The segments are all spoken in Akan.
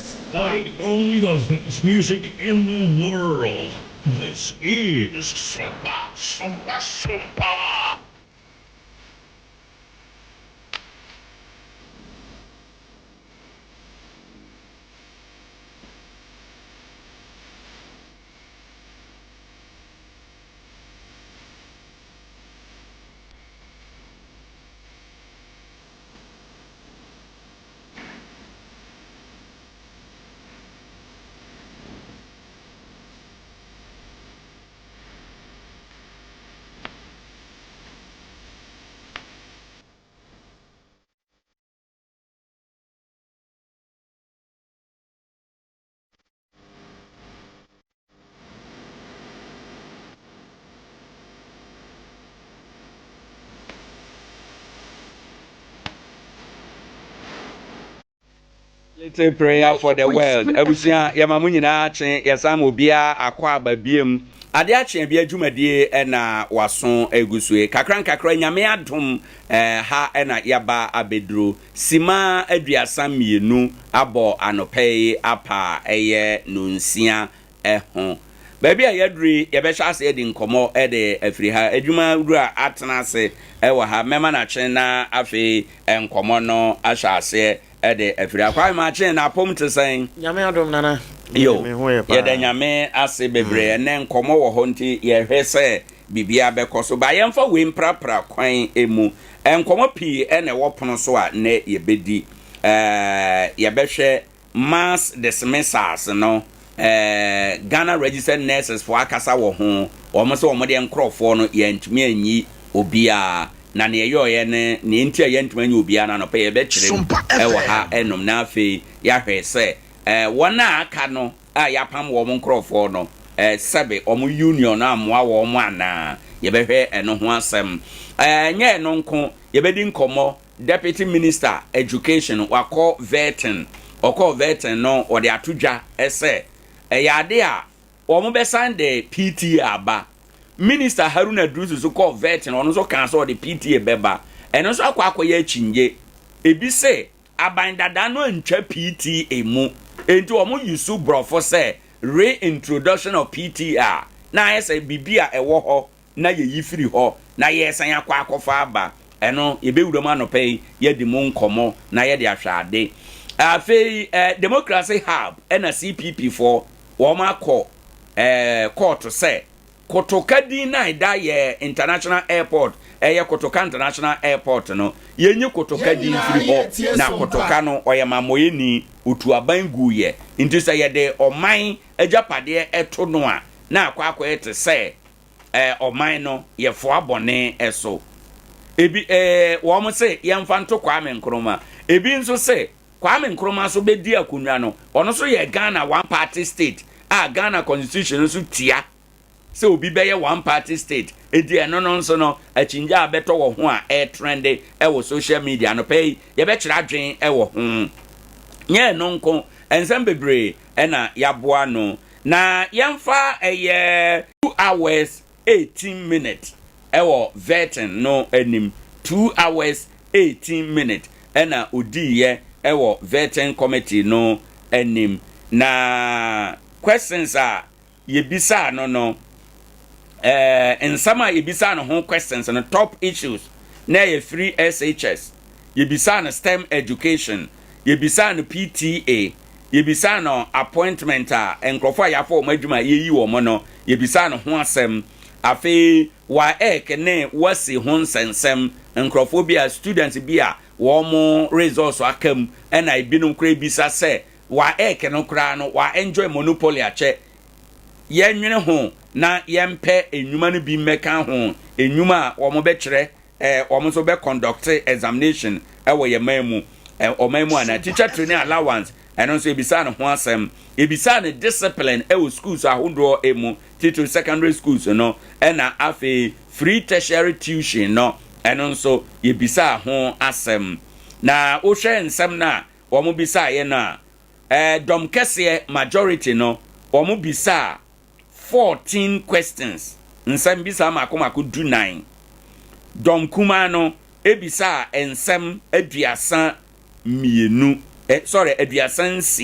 Find only the best music in the world. This is Sumpa, Sumpa, Sumpa. Little prayer for the world. Abusua, yɛma mo nyinaa kye, yɛsan ma obiara akɔ aba biem. Ade akye bi adwumadie na waso egu so yi. Kakra nkakra Nyame adom eh, ha na yaba abɛduru. Sima 32 abɔ anɔpa yi apa a ɛyɛ nonsia ho. Baabi a yɛaduru yi, yɛbɛhyɛ ase adi nkɔmmɔ de afiri ha. Adwuma wura atena ase wɔ ha. Mɛma no akye na afei nkɔmmɔ no ahyɛ aseɛ de afiri ha. Kwame Makye, na apom te sɛn? Nyame adom, Nana. Yo, Me ho yɛ paa. yɛda Nyame ase bebree. Ɛnnɛ nkɔmmɔ wɔ hɔ nti yɛhwɛ sɛ biribiara bɛkɔ so. Ba yɛmfa wei mprapra kwan mu. Nkɔmmɔ pii na ɛwɔ pono so a nnɛ yɛbɛdi. Yɛbɛhwɛ mass dismissals no, Ghana Registered Nurses foɔ akasa wɔ ho. Wɔn sɛ wɔn deɛ nkorɔfoɔ no yɛntumi anyi obiara. Na nea ɛyɔeɛ ne nea nti a yɛntumi anyi obiara no anɔpa yi yɛbɛkyerɛ mu Sompa wɔ ha FM. nom. Na afei yɛahwɛ sɛ wɔn a aka no a yɛapam wɔn nkorɔfoɔ no, sɛbe wɔn union no ammoa wɔn anaa? Yɛbɛhwɛ ɛno ho asɛm. Ɛnyɛ ɛno nko, yɛbɛdi nkɔmmɔ, Deputy Minister Education wakɔ vetting, ɔkɔɔ vetting no wɔde ato dwa sɛ ɛyɛ ade a wɔbɛsan de PTA aba. Minister Haruna Iddrisu nso kɔɔ vetting, ɔno nso kaa sɛ ɔde PTA bɛba. Ɛno nso akɔ akɔyɛ akyinnye. Ebi se aban dada no antwa PTA mu, enti wɔn use borɔfo sɛ reintroduction of PTA a na ayɛ sɛ biribi a ɛwɔ hɔ na yɛyi firi hɔ na yɛresan akɔ akɔfa aba. Ɛno, yɛbɛwura mu anɔpa yi, yɛadi mu nkɔmmɔ na yɛde ahwɛ ade. Afei, eh, Democracy Hub ɛna CPP foɔ, wɔn akɔ eh, kɔɔto sɛ Kotoka din no a ɛda yɛ International Airport, ɛyɛ Kotoka International Airport no, yɛnyi Kotoka Yɛn din nyinaa mfiri hɔ, yɛretie na Sompa. Kotoka no, ɔyɛ mammɔyɛni, ɔtu aban guiɛ. Nti sɛ yɛde ɔman agyapadeɛ to no a, na akɔ akɔyɛ te sɛ eh, ɔman no yɛfoa bɔne so. Ebi eh, wɔn se yɛmfa nto Kwame Nkrumah. Ebi nso se Kwame Nkrumah nso bɛdi akonnwa no, ɔno nso yɛ Ghana one party state a Ghana constitution nso tia sɛ obi bɛyɛ one party state. Enti ɛno no nso no, akyinnye a bɛtɔ wɔ ho a ɛretrɛnde wɔ social media no pɛ yi, yɛbɛkyerɛ adwene wɔ ho. Nyɛ ɛno nko, nsɛm bebree na yɛaboa ano. Na yɛmfa ɛyɛ 2 hours 18 minutes ɛwɔ vetting no anim. 2 hours 18 minutes ɛna odiiɛ ɛwɔ vetting committee no anim. Na questions a yɛbisaa no, nsɛm a yɛbisaa no ho questions no, top issues na ɛyɛ free SHS, yɛbisaa no STEM education, yɛbisaa no PTA, yɛbisaa no appointment a nkurɔfoɔ a yɛafa wɔn adwuma a yɛyi wɔn no, yɛbisaa no ho asɛm. Afei WAEC ne WASSCE ho nsɛnsɛm, nkurɔfoɔ bi a, students bi a wɔn results aka mu, ɛna ebinom koraa ebisa sɛ WAEC no koraa no wa enjoy monopoly akyɛ, yɛnwene ho na yɛmpɛ nnwuma no bi mmɛka ho, nnwuma a wɔn bɛkyerɛ wɔn nso bɛ conduct examination ɛwɔ yɛn man mu, ɔman mu ana. Teacher training allowance, ɛno nso ebisa ne ho asɛm. Ebisa ne discipline ɛwɔ schools ahodoɔ emu, titiri secondary schools no, ɛna afei free tertiary tuition no, ɛno nso yɛbisa ho asɛm. Na wohwɛ nsɛm no a wɔn bisa yɛ no a, dɔm kɛseɛ majority no, wɔn bisa 14 questions, nsɛm bisa mako mako 14. Dɔm kumaa no ebisa nsɛm 32, sorry, 36.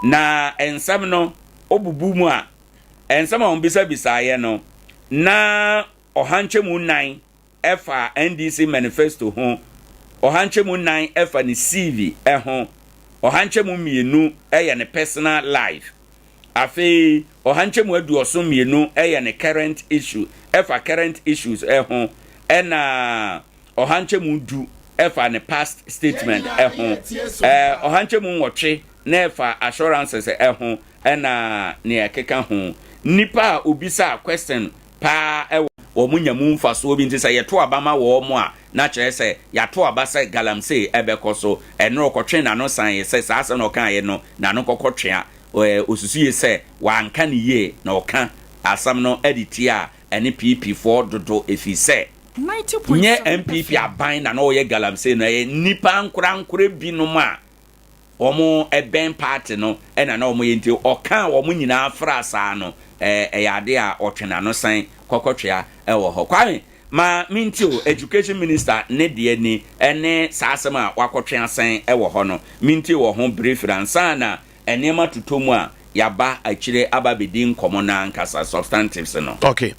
Na nsɛm no, wobubu mu a, nsɛm a wɔbisabisaeɛ no, na ɔha nkyɛmu nnan fa NDC manifesto ho, ɔha nkyɛmu nnan fa ne CV ho, ɔha nkyɛmu mmienu yɛ ne personal life. Afei ɔha nkyɛmu aduɔson mmienu yɛ ne current issue, ɛfa current issues ho, ɛna ɔha nkyɛmu du ɛfa ne past statement ho, ɔha nkyɛmu nwɔtwe na ɛfa assurances ho, ɛna nea ɛkeka ho. Nnipa a obisaa question paa wɔ. Wɔn nya mu mfasoɔ bi nti sɛ yɛto aba ma wɔn a na kyerɛ sɛ yɛato aba sɛ galamsey ɛbɛkɔ so. Ɛno ɔkɔtwee n'ano san sɛ saa asɛm na ɔkaeɛ no n'ano kɔkɔ twea. Ɔsusuie sɛ wanka no yie na ɔka asɛm no de tiaa ɛne PP foɔ dodo ɛfiri sɛ nyɛ NPP aban na na ɔyɛ galamsey no, ɛyɛ nnipa ankorankorɛ binom a wɔbɛn party no na na wɔyɛ nti ɔkaa wɔn nyinaa fraa saa no, ɛyɛ adeɛ a ɔtwe n'ano san kɔkɔtwea wɔ hɔ. Kwame, ma mentie o, Education Minister ne deɛ ni ne saa asɛm a wakɔtwe asan wɔ hɔ no, mentie wɔ ho briefly ansa na nneɛma totɔ mu a yɛaba akyire aba abɛdi nkɔmmɔ no ankasa, substantives no. Ok,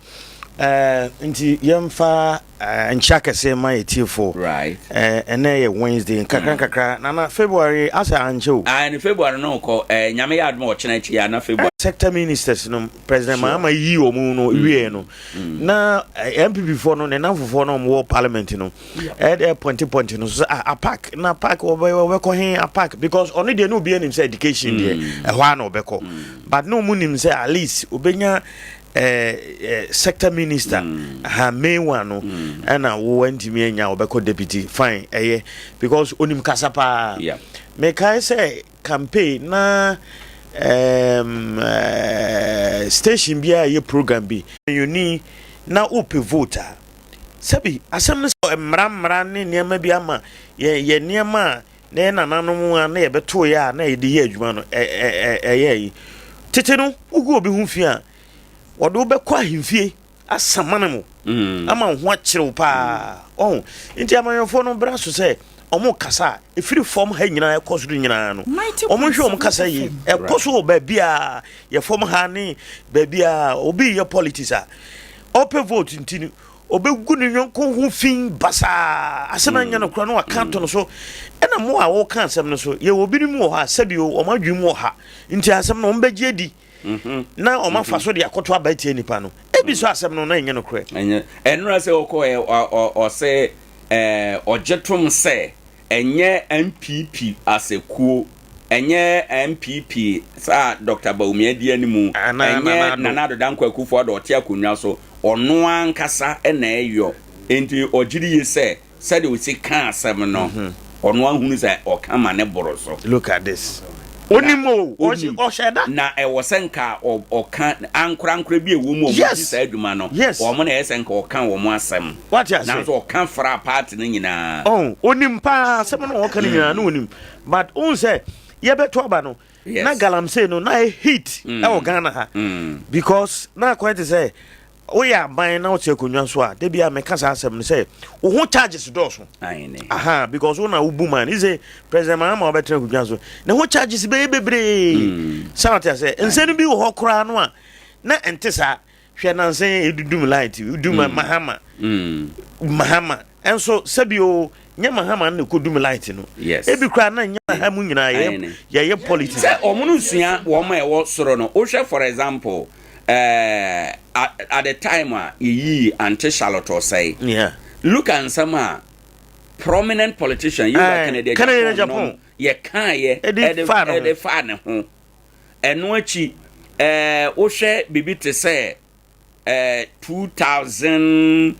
eh, nti yɛmfa eh, nkyia kɛseɛ ma yɛ tiefoɔ. Right. Eh, ɛnɛ yɛ Wednesday, nkakra mm. nkakra, nana February asɛ ankyɛ o. Ah, ne February no kɔ, eh, nyame yɛ adom a ɔkyena akyi a na February. Sector ministers no, President sure. Mahama yi wɔn no mm. wieɛ no, mm. na eh, NPP foɔ no, ne namfofoɔ no wɔn wɔ parliament no, ɛde pɔnte pɔnte no so sɛ ah apak na apak wɔbɛ wɔbɛkɔ he apak because ɔno deɛ ne obi anim sɛ education deɛ mm. ɛhɔ a na ɔbɛkɔ mm. but ne ɔmo nim sɛ at least obenya ɛɛ eh, sector minister mm. ha main one no ɛna wo ntumi anya ɔbɛkɔ deputy fine ɛyɛ because onim kasa paa mekae sɛ campaign na um, uh, station biara yɛ program bi yoni na wopɛ vote a Sɛbi, asɛm ne sɛ mmara mmara ne nneɛma bi ama yɛn yɛn nneɛma a na yɛn nananom a na yɛbɛtoeɛ a na yɛde yɛ adwuma no ɛyɛ yi. Tete no, wogu obi ho fi a, wɔde wo bɛkɔ ahemfie asamane mo mm. ama wo ho akyere wo paa. Mm. Ɔho. Nti amanyɔfoɔ no bra so sɛ wɔn kasa a ɛfiri fam ha nyinaa ɛkɔ soro nyinaa no wɔn nhwɛ wɔn kasa yi ɛkɔ so wɔ baabi a yɛ fam ha ne baabi a obi yɛ politics a Ɔpɛ vote nti no ɔbɛgu ne yɔnko ho fi basaa asɛm a ɛnyɛ nokorɛ no waka ato no so ɛna mo a wɔka asɛm no so yɛwɔ binom wɔ hɔ a sɛbio wɔn adwene mu wɔ ha nti asɛm no wɔn bɛgye adi mhm. na wɔn afa so de akɔto aba atia nipa no ebi so asɛm no na ɛnyɛ nokorɛ. Ɛnora sɛ ɔkɔ ɔsɛ ɔgye tom sɛ Ɛnyɛ NPP as a kuo, ɛnyɛ NPP saa Doctor Bawumia di animu, ɛnyɛ Nana Addo Dankwa Akufo Addo ɔte akonnwa so, ɔno ankasa na ɛyɔ. Enti ɔgye di yie sɛ sɛdeɛ ɔsi ka asɛm no, ɔno ahunu sɛ ɔka ma ne boro so. Look at this. Onim o, ɔhyɛ da. Na ɛwɔ sɛ nka ɔka ankorankorɛ bi a ɛwɔ mu a wɔdi saa adwuma no, wɔn na ɛyɛ sɛ nka ɔka wɔn asɛm. Wate ase? Nanso ɔka fraa party no nyinaa. Oh, onim paa asɛm no ɔka no nyinaa na onim. But ohun sɛ yɛbɛto aba no, na galamsey no na ayɛ heat mm. ɛwɔ Ghana ha. Mm. Because na akɔyɛ te sɛ woyɛ aban na wote akonnwa so a, da bi a meka saa asɛm no sɛ wo ho charges dɔɔso. Aha, because wo na wobu man. Sɛ President Mahama ɔbɛtena akonnwa so, ne ho charges bɛyɛ bebree. Mm. Sɛ wate ase, nsɛm bi wɔ hɔ koraa no a na ɛnte saa. Hwɛ nansa yi edudum light dum mm. Mahama mm. Mahama ɛnso sɛbi o nyɛ Mahama na ɛkɔ dum light no. Yes. Ebi koraa na nyɛ ha mu nyinaa yɛ yɛyɛ politics. Sɛ wɔn no nsua wɔn a ɛwɔ soro no wohwɛ for example uh, at, at the time a yɛyii Ante Charlotte Osei. Yeah. Look at nsɛm a prominent politician yɛwura Kennedy Agyapong no yɛkaeɛ ɛde faa ne ho. Ɛno akyi, eh, wohwɛ biribi te sɛ eh, 2007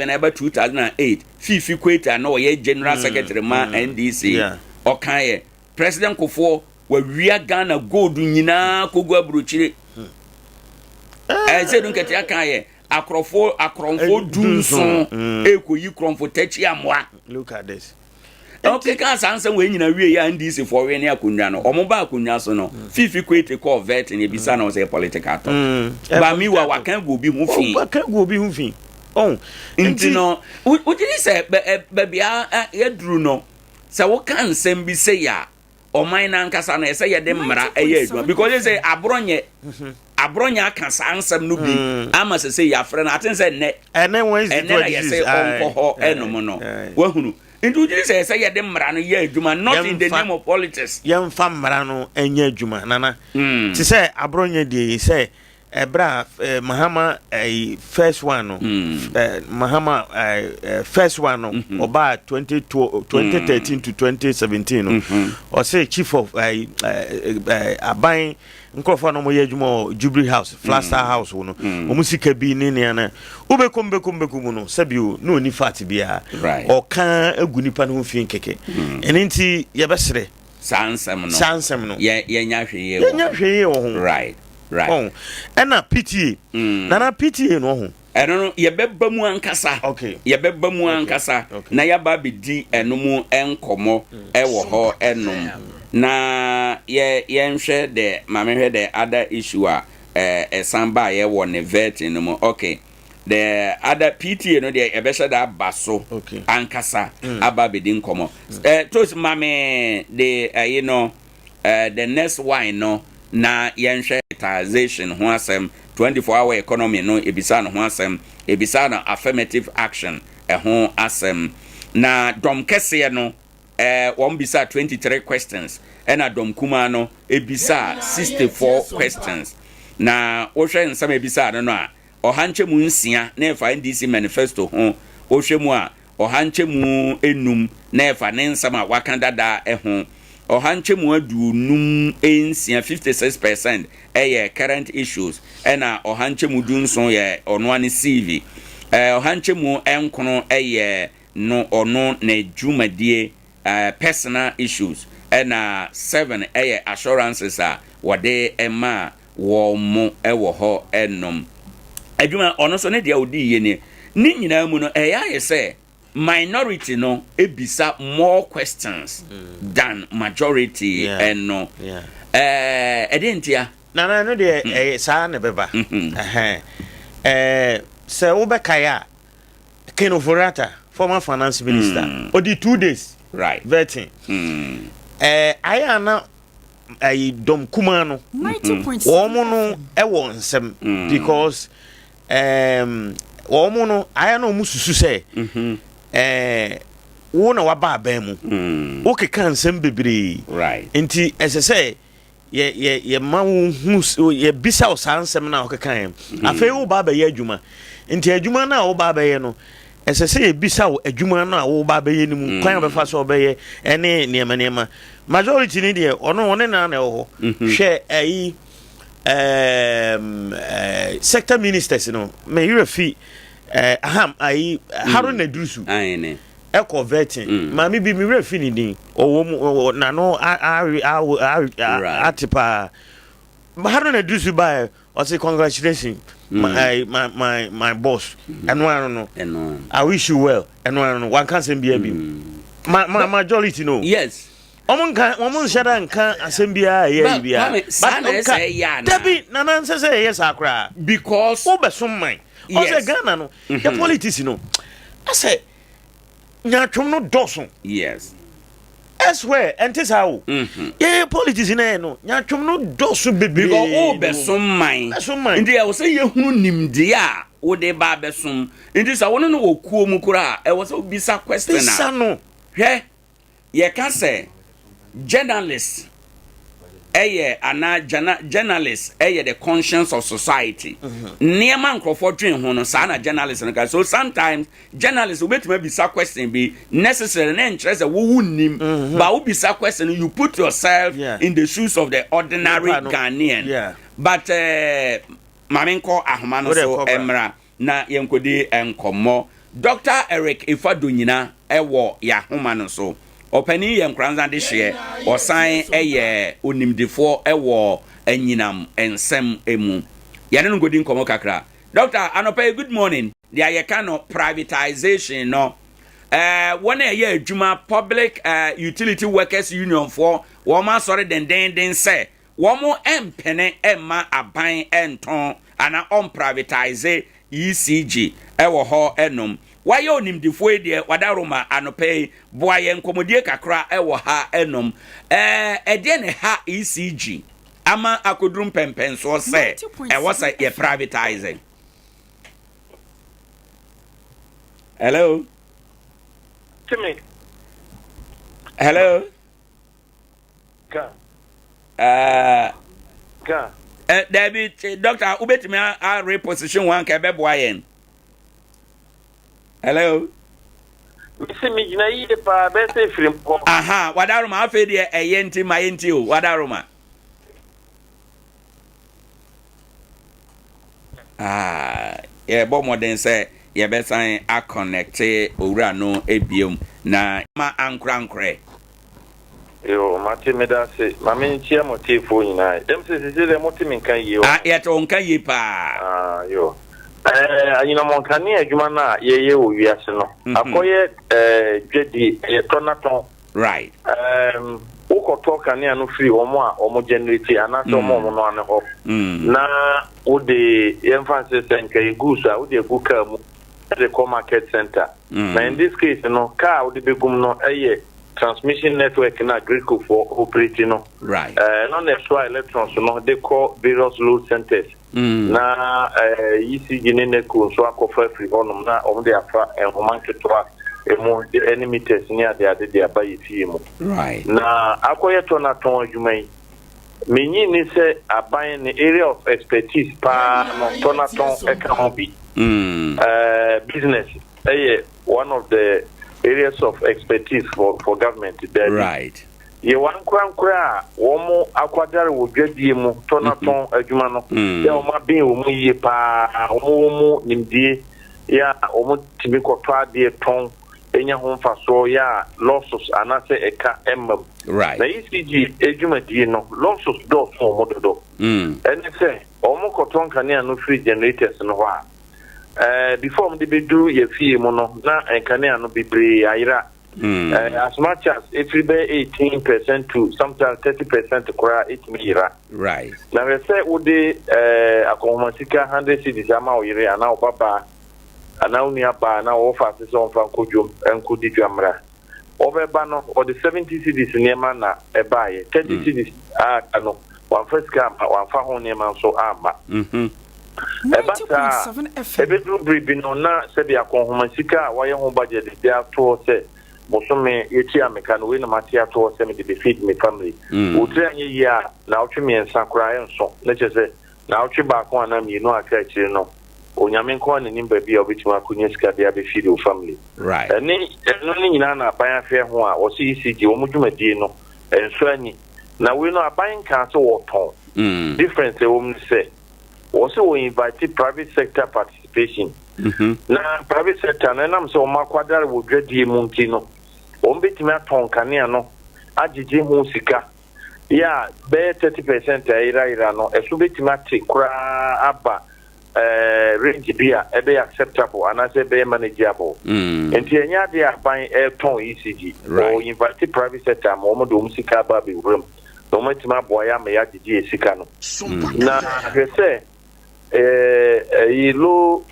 ɛba 2008 Fifi Kwete a na ɔyɛ general mm, secretary ma mm, NDC yeah. ɔkaeɛ President Kufuor wawia Ghana gold nyinaa kogu aburokyire hmm. eh, sɛ du nketewa kaeɛ akorɔfoɔ akorɔmfoɔ eh, dunson ɛkɔyi mm. korɔmfo takyi amoa Look at this. Ɔkekaa saa nsɛm wei nyinaa wieeɛ a NDC foɔ wene akonnwa no, wɔn baa akonnwa so no, Fifi Kwete kɔɔ vetting, yɛbisa no sɛ political talk. Mm. Ba mi wa waka agu obi ho fi. Waka agu obi ho fi. Oh. Nti no, wogye di sɛ baabi a yɛduru no, sɛ woka nsɛm bi sɛ yɛ a, Ɔman no ankasa no, ɛsɛ yɛde mmara ɛyɛ adwuma because sɛ Abronye Abronye aka saa nsɛm no bi ama sɛ yɛafrɛ no aten sɛ nnɛ ɛnɛ ɛnɛ na yɛsɛ ɔnkɔ hɔ ɛnom no wahunu. Nti wogyere sɛ ɛsɛ yɛde mmara no yɛ adwuma, not in the name of politics? Yɛmfa mmara no nyɛ adwuma, Nana. Te sɛ Abronye deɛ yi, sɛ ɛberɛ a Mahama first one no, Mahama first one no, ɔbaa 2013 to 2017 no, ɔsɛ chief of aban nkurɔfoɔ a na wɔyɛ adwuma wɔ Jubilee House, Flagstaff House wo no, wɔn sika bi ne nea no wobɛkɔm bɛkɔm bɛkɔm mu no, sɛbio na ɔni fat biara, ɔka agu nipa no ho fi nkɛkɛ. Ɛno nti yɛbɛserɛ saa nsɛm no saa nsɛm no yɛnya hwee yie wɔ yɛnya hwee yie wɔ ho. Ɛna PTA, Nana, PTA no ho. Ɛno no yɛbɛba mu ankasa. Yɛbɛba mu ankasa na yɛaba abɛdi ɛno mu nkɔmmɔ ɛwɔ hɔ ɛnom na yɛnhwɛ the maame hwɛ the other issue a ɛsan baayɛ wɔ ne vetting no mu. Okay, the other PTA no deɛ, yɛbɛhyɛ da aba so ankasa aba abɛdi nkɔmmɔ. Tos maame de ɛyi no, the next one no, na yɛnhwɛ taxation ho asɛm, 24 hour economy no, ebisa no ho asɛm, ebisa no affirmative action ɛho asɛm. Na dɔm kɛseɛ no wɔn bisa 23 questions, ɛna dɔm kumaa no ebisa 64 questions. Na wohwɛ nsɛm ebisa no a, 6.6 na ɛfa NDC manifesto ho. Wohwɛ mu a, 5.5 na ɛfa ne nsɛm a waka dada ho. 56.5%, 56%, ɛyɛ current issues, ɛna 17.5 yɛ ɔno ne CV. 9.5 ɛyɛ no ɔno ne dwumadie, personal issues, ɛna 7 ɛyɛ assurances a wɔde ɛma wɔn mo ɛwɔ hɔ. Ɛnom adwuma ɔno nso ne deɛ ɔdi yie nie. Ne nyinaa mu no, ɛyɛ ayɛ sɛ minority no ebisa more questions than majority. Ɛno ɛde ntia? Nana, ɛno deɛ, ɛyɛ saa na ɛbɛba. Ɛhɛn. Sɛ wobɛkae a, Ken Ofori-Atta, former finance minister, ɔdi 2 days vetting. Ayɛ ana ɛyi dɔm kumaa no, wɔn mo no ɛwɔ nsɛm because wɔn mo no ayɛ na wɔn susu sɛ wo na waba aban mu, wokeka nsɛm bebree, nti ɛsɛ sɛ yɛ yɛ yɛma wo hu, yɛbisa wo saa nsɛm no a wokeka yɛn. Afei woba abɛyɛ adwuma, nti adwuma no a woba abɛyɛ no, ɛsɛ sɛ yɛbisa wo adwuma no a woba abɛyɛ no mu kwan a wobɛfa so wobɛyɛ ɛne nneɛma nneɛma. Majority ni deɛ, ɔno ɔne na ɛwɔ hɔ. Hwɛ ɛyi sector ministers no, me werɛ fi aham ayi Haruna Iddrisu ɛkɔ vetting. Maame bi, me werɛ fi ne din, ɔwɔ mu, ɔwɔ n'ano awe awe awe ate paa. Haruna Iddrisu baɛ, ɔse, "Congratulations, my my boss." Ɛno ano no, "I wish you well." Ɛno ano no, wanka asɛm biara bi. Ma majority no, ɔmo nka, ɔmo nhyɛ da nka asɛm biara ɛyɛ yi biara. Saa na ɛsɛ ɛyɛ ana? Dabi, Nana, nsɛ sɛ ɛyɛ saa koraa. Because wobɛsom man ɔsɛ Ghana no, yɛ politics no, asɛ nyatwom no dɔso. Elsewhere ɛnte saa o. Yɛyɛ politics no yɛ no, nyatwom no dɔso bebree. Because wobɛsom man. Bɛsom man. Nti ɛwɔ sɛ yɛhunu nimdeɛ a wode ba abɛsom. Nti sɛ wo ne no wɔ kuo mu koraa, ɛwɔ sɛ wobisa question a bisa no. Hwɛ, yɛka sɛ journalist ɛyɛ anaa journalist ɛyɛ the conscience of society. Nneɛma nkurɔfoɔ dwen ho no, saa na journalist no ka. So sometimes journalist wobɛtumi abisa question bi, necessarily ne nkyerɛ sɛ wowu nim, but wobisa question, you put yourself in the shoes of the ordinary Ghanaian. But maame nkɔ ahoma no so mmra na yɛnkɔdi nkɔmmɔ. Dr Eric Ifado nyina ɛwɔ yɛahoma no so. Ɔpanin yɛ Nkoranza de hyeɛ, ɔsan ɛyɛ onimdifoɔ ɛwɔ anyinam nsɛm mu. Yɛne no nkɔdi nkɔmmɔ kakra. Doctor, anɔpa yi, good morning. Deɛ yɛka no privatization no, wɔn a ɛyɛ adwuma, Public Utility Workers Union foɔ, wɔn asɔre dendenden sɛ wɔn mpene mma aban ntɔn ana ɔmprivatise ECG ɛwɔ hɔ ɛnom. Wayɛ onimdifoɔ yi deɛ wadaroma anɔpa yi boa yɛn nkɔmmɔdie kakra wɔ ha nom. Ɛɛ ɛdeɛ na ɛha ECG ama akɔduru mpɛmpɛnsoɔ sɛ ɛwɔ sɛ yɛ privatise? Hello? Timi. Hello? Ka. Uh, Ka. Dabi, doctor, wobɛtumi a reposition wɔn anka ɛbɛboa yɛn. Hello. Mese megyina yie paa bɛyɛ sɛ ɛfiri hɔ. Aha, wadaroma afei deɛ ɛyɛ nti ma yɛnti o, wadaroma. Ah, yɛbɔ mmɔden sɛ yɛbɛsan akɔnɛkte owura no biom na ma ankorankorɛ. Yoo, mate, meda ase. Ma menkyia mo atiefoɔ nyinaa. Ɛm sɛ seesei deɛ mote me nka yie wɔ Ah, yɛte wo nka yie paa. Ah, yoo. Ɛɛ, anyinam nkanea adwuma no a yɛyɛ wɔ wiase no, akɔyɛ ɛɛ dwadie, ɛyɛ tɔ na tɔn. Right. Ɛɛm, wokɔtɔ kanea no firi wɔn a wɔn generate anaasɛ wɔn a wɔn noa no hɔ, na wode, yɛmfa nsɛ sɛ nka yɛ goods a, wode agu kaa mu de kɔ market center. Na in this case no, kaa a wode bɛgum no yɛ transmission network no a Gridco foɔ operate no. Right. Ɛno na ɛsoa electrons no de kɔ various load centers. Na ECG ne NECO nso akɔfa afiri hɔnom na wɔn de afa nhoma nketewa mu de ne meters ne adeade de aba yɛ fie mu. Right. Na akɔyɛ tɔ na tɔn adwuma yi, menyi nni sɛ aban ne area of expertise paa no tɔ na tɔn ɛka ho bi. Business ɛyɛ one of the areas of expertise for government. Daabi. Right. Yɛwɔ ankorankoro a wɔn akwadare wɔ dwadie mu tɔ na tɔn adwuma no, yɛ a wɔn aben wɔ mu yie paa, wɔn wɔ mu nimdie, yɛ a wɔn tumi kɔtɔ adeɛ tɔn nya ho mfasoɔ, yɛ a losses anaasɛ ɛka mma mu. Right. Na ECG dwumadie no, losses dɔɔso wɔ mu dodo. Ɛne sɛ, wɔn kɔtɔ nkanea no firi generators no hɔ a, before wɔn de bɛduru yɛ fie mu no, na nkanea no bebree ayera. As much as ɛfiri bɛyɛ 18% to sometimes 30% koraa ɛtumi yera. Right. Na hwɛ sɛ wode akɔnhoma sika 100 cedis ama wo yere anaa wo babaa anaa wo nua baa anaa wo wɔfa ase sɛ ɔmfa nkɔ dwom nkɔdi dwa mmra. Ɔbɛba no ɔde 70 cedis nneɛma na ɛbaeɛ. 30 cedis a aka no wamfa sika amma, wamfa ho nneɛma nso amma. Ɛba saa a, ɛbɛduru bere bi no na sɛbe akɔnhoma sika a wɔayɛ ho budget de ato hɔ sɛ bosome yɛtua me ka no, wei na mate ato hɔ sɛ mede bɛfeed me family. Wo tiri anyɛ yie a, naawɔtwe mmiɛnsa koraa ɛnso, na kyerɛ sɛ naawɔtwe baako anaa mmienu a aka akyire no, Onyame nko ara na nim baabi a wobɛtumi akɔnya sika de abɛfeed wo family. Right. Ɛne ɛno no nyinaa na aban ahwɛ ho a wɔse ECG wɔn dwumadie no ɛnsɔ ani. Na wei no aban nkaa sɛ wɔtɔn. Difference a ɛwɔ mu ne sɛ, wɔse wɔ invite private sector participation. Na private sector no ɛnam sɛ wɔn akwadare wɔ dwadie mu nti no, wɔn bɛtumi atɔn kanea no agyegye ho sika. Yɛ a bɛyɛ 30% a ɛyerayera no, ɛso bɛtumi ate koraa aba range bi a ɛbɛyɛ acceptable anaasɛ ɛbɛyɛ manageable. Nti ɛnyɛ adeɛ a aban ɛretɔn ECG. Wɔ invite private sector ama wɔn de wɔn sika aba abɛwura mu na wɔn atumi aboa yɛ ama yɛagyegye yɛ sika no. Na hwɛ sɛ ɛyi low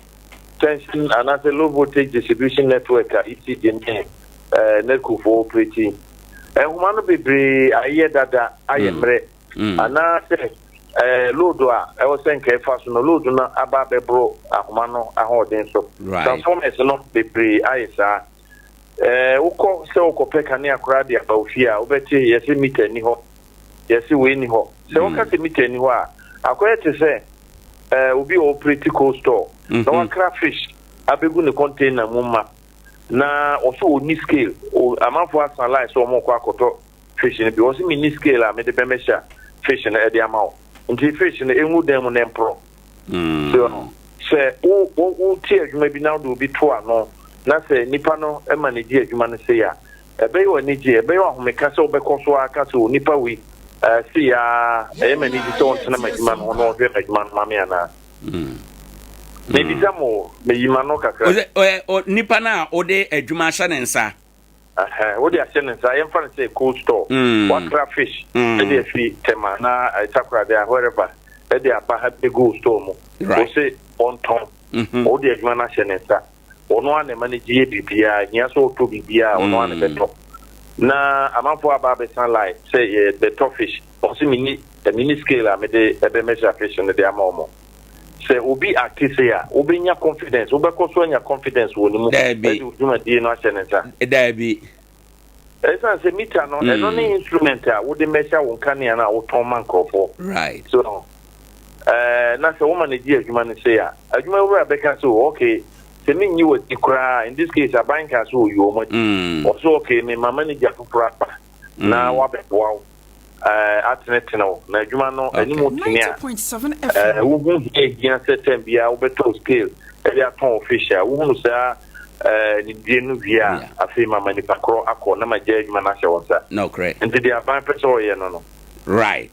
tension anaasɛ low voltage distribution network a ECG ne NEDCO foɔ operate yi, nhoma no bebree ayɛ dada ayɛ mmerɛ. Anaasɛ load a ɛwɔ sɛ nka ɛfa so no, load no aba abɛboro ahoma no ahoɔden so. Transformers no bebree ayɛ saa. Wokɔ sɛ wokɔpɛ kanea koraa de aba wo fie a, wobɛte yɛse meter nni hɔ, yɛse wei nni hɔ. Sɛ woka sɛ meter nni hɔ a, akɔyɛ te sɛ obi a ɔoperate cold store na wakra fish abɛgu ne container mu ma, na ɔse ɔnni scale. Amanfoɔ asa line sɛ wɔrekɔ akɔtɔ fish no bi. Ɔse menni scale a mede bɛmɛhyɛ fish no de ama wo. Nti fish no ɛngu dan mu na ɛmporɔ. So no, sɛ wo wo wote adwuma bi na wode obi to ano na sɛ nipa no ma ne gye adwuma no sei a, ɛbɛyɛ wo anigye, ɛbɛyɛ wo ahomeka sɛ wobɛkɔ so ara ka sɛ o nipa wei eh, sei ara, ɛyɛ me anigye sɛ ɔntena m'adwuma no ho na ɔnhwɛ m'adwuma no ma me anaa. Mebisa mo o, meyi m'ano kakra. Nipa no a wode adwuma ahyɛ ne nsa. Ɛhɛn, wode ahyɛ ne nsa, yɛmfa no sɛ cold store, wakra fish de afi Tema anaa Takoradi anaa wherever de aba ha bɛgu wo store mu, wose ɔntɔn, wode adwuma no ahyɛ ne nsa. Ɔno ara na ɛma no gye yɛ biribiara, ɛhia sɛ ɔtɔ biribiara a, ɔno ara na ɛbɛtɔ. Na amanfoɔ aba abɛsa line sɛ yɛbɛtɔ fish, ɔse menni, menni scale a mede bɛ measure fish no de ama wɔn. Sɛ obi acte sei a, wobɛnya confidence, wobɛkɔ so anya confidence wɔ ne mu Daabi. de wo dwumadie no ahyɛ ne nsa. Daabi. Ɛsiane sɛ meter no, ɛno ne instrument a wode measure wo nkanea no a wotɔn ma nkurɔfoɔ. So ɛɛ na sɛ woma no gye adwuma no sei a, adwuma wura bɛka sɛ oh, okay, sɛ mennyi w'adi koraa, in this case aban kaa sɛ ɔyi wɔn adi. Ɔsɛ okay, mema manager foforɔ aba na wabɛboa wo. eh, atenetene wo, na adwuma no anim tene a, eh, wohu hia hia sɛ tɛm biara wobɛtɔ scale de atɔn wo fish a, wohunu saa eh, nimdie no wie a, afei mama nipa korɔ akɔ na magya adwuma no ahyɛ wo nsa. Nti deɛ aban pɛ sɛ ɔyɛ no no. Right.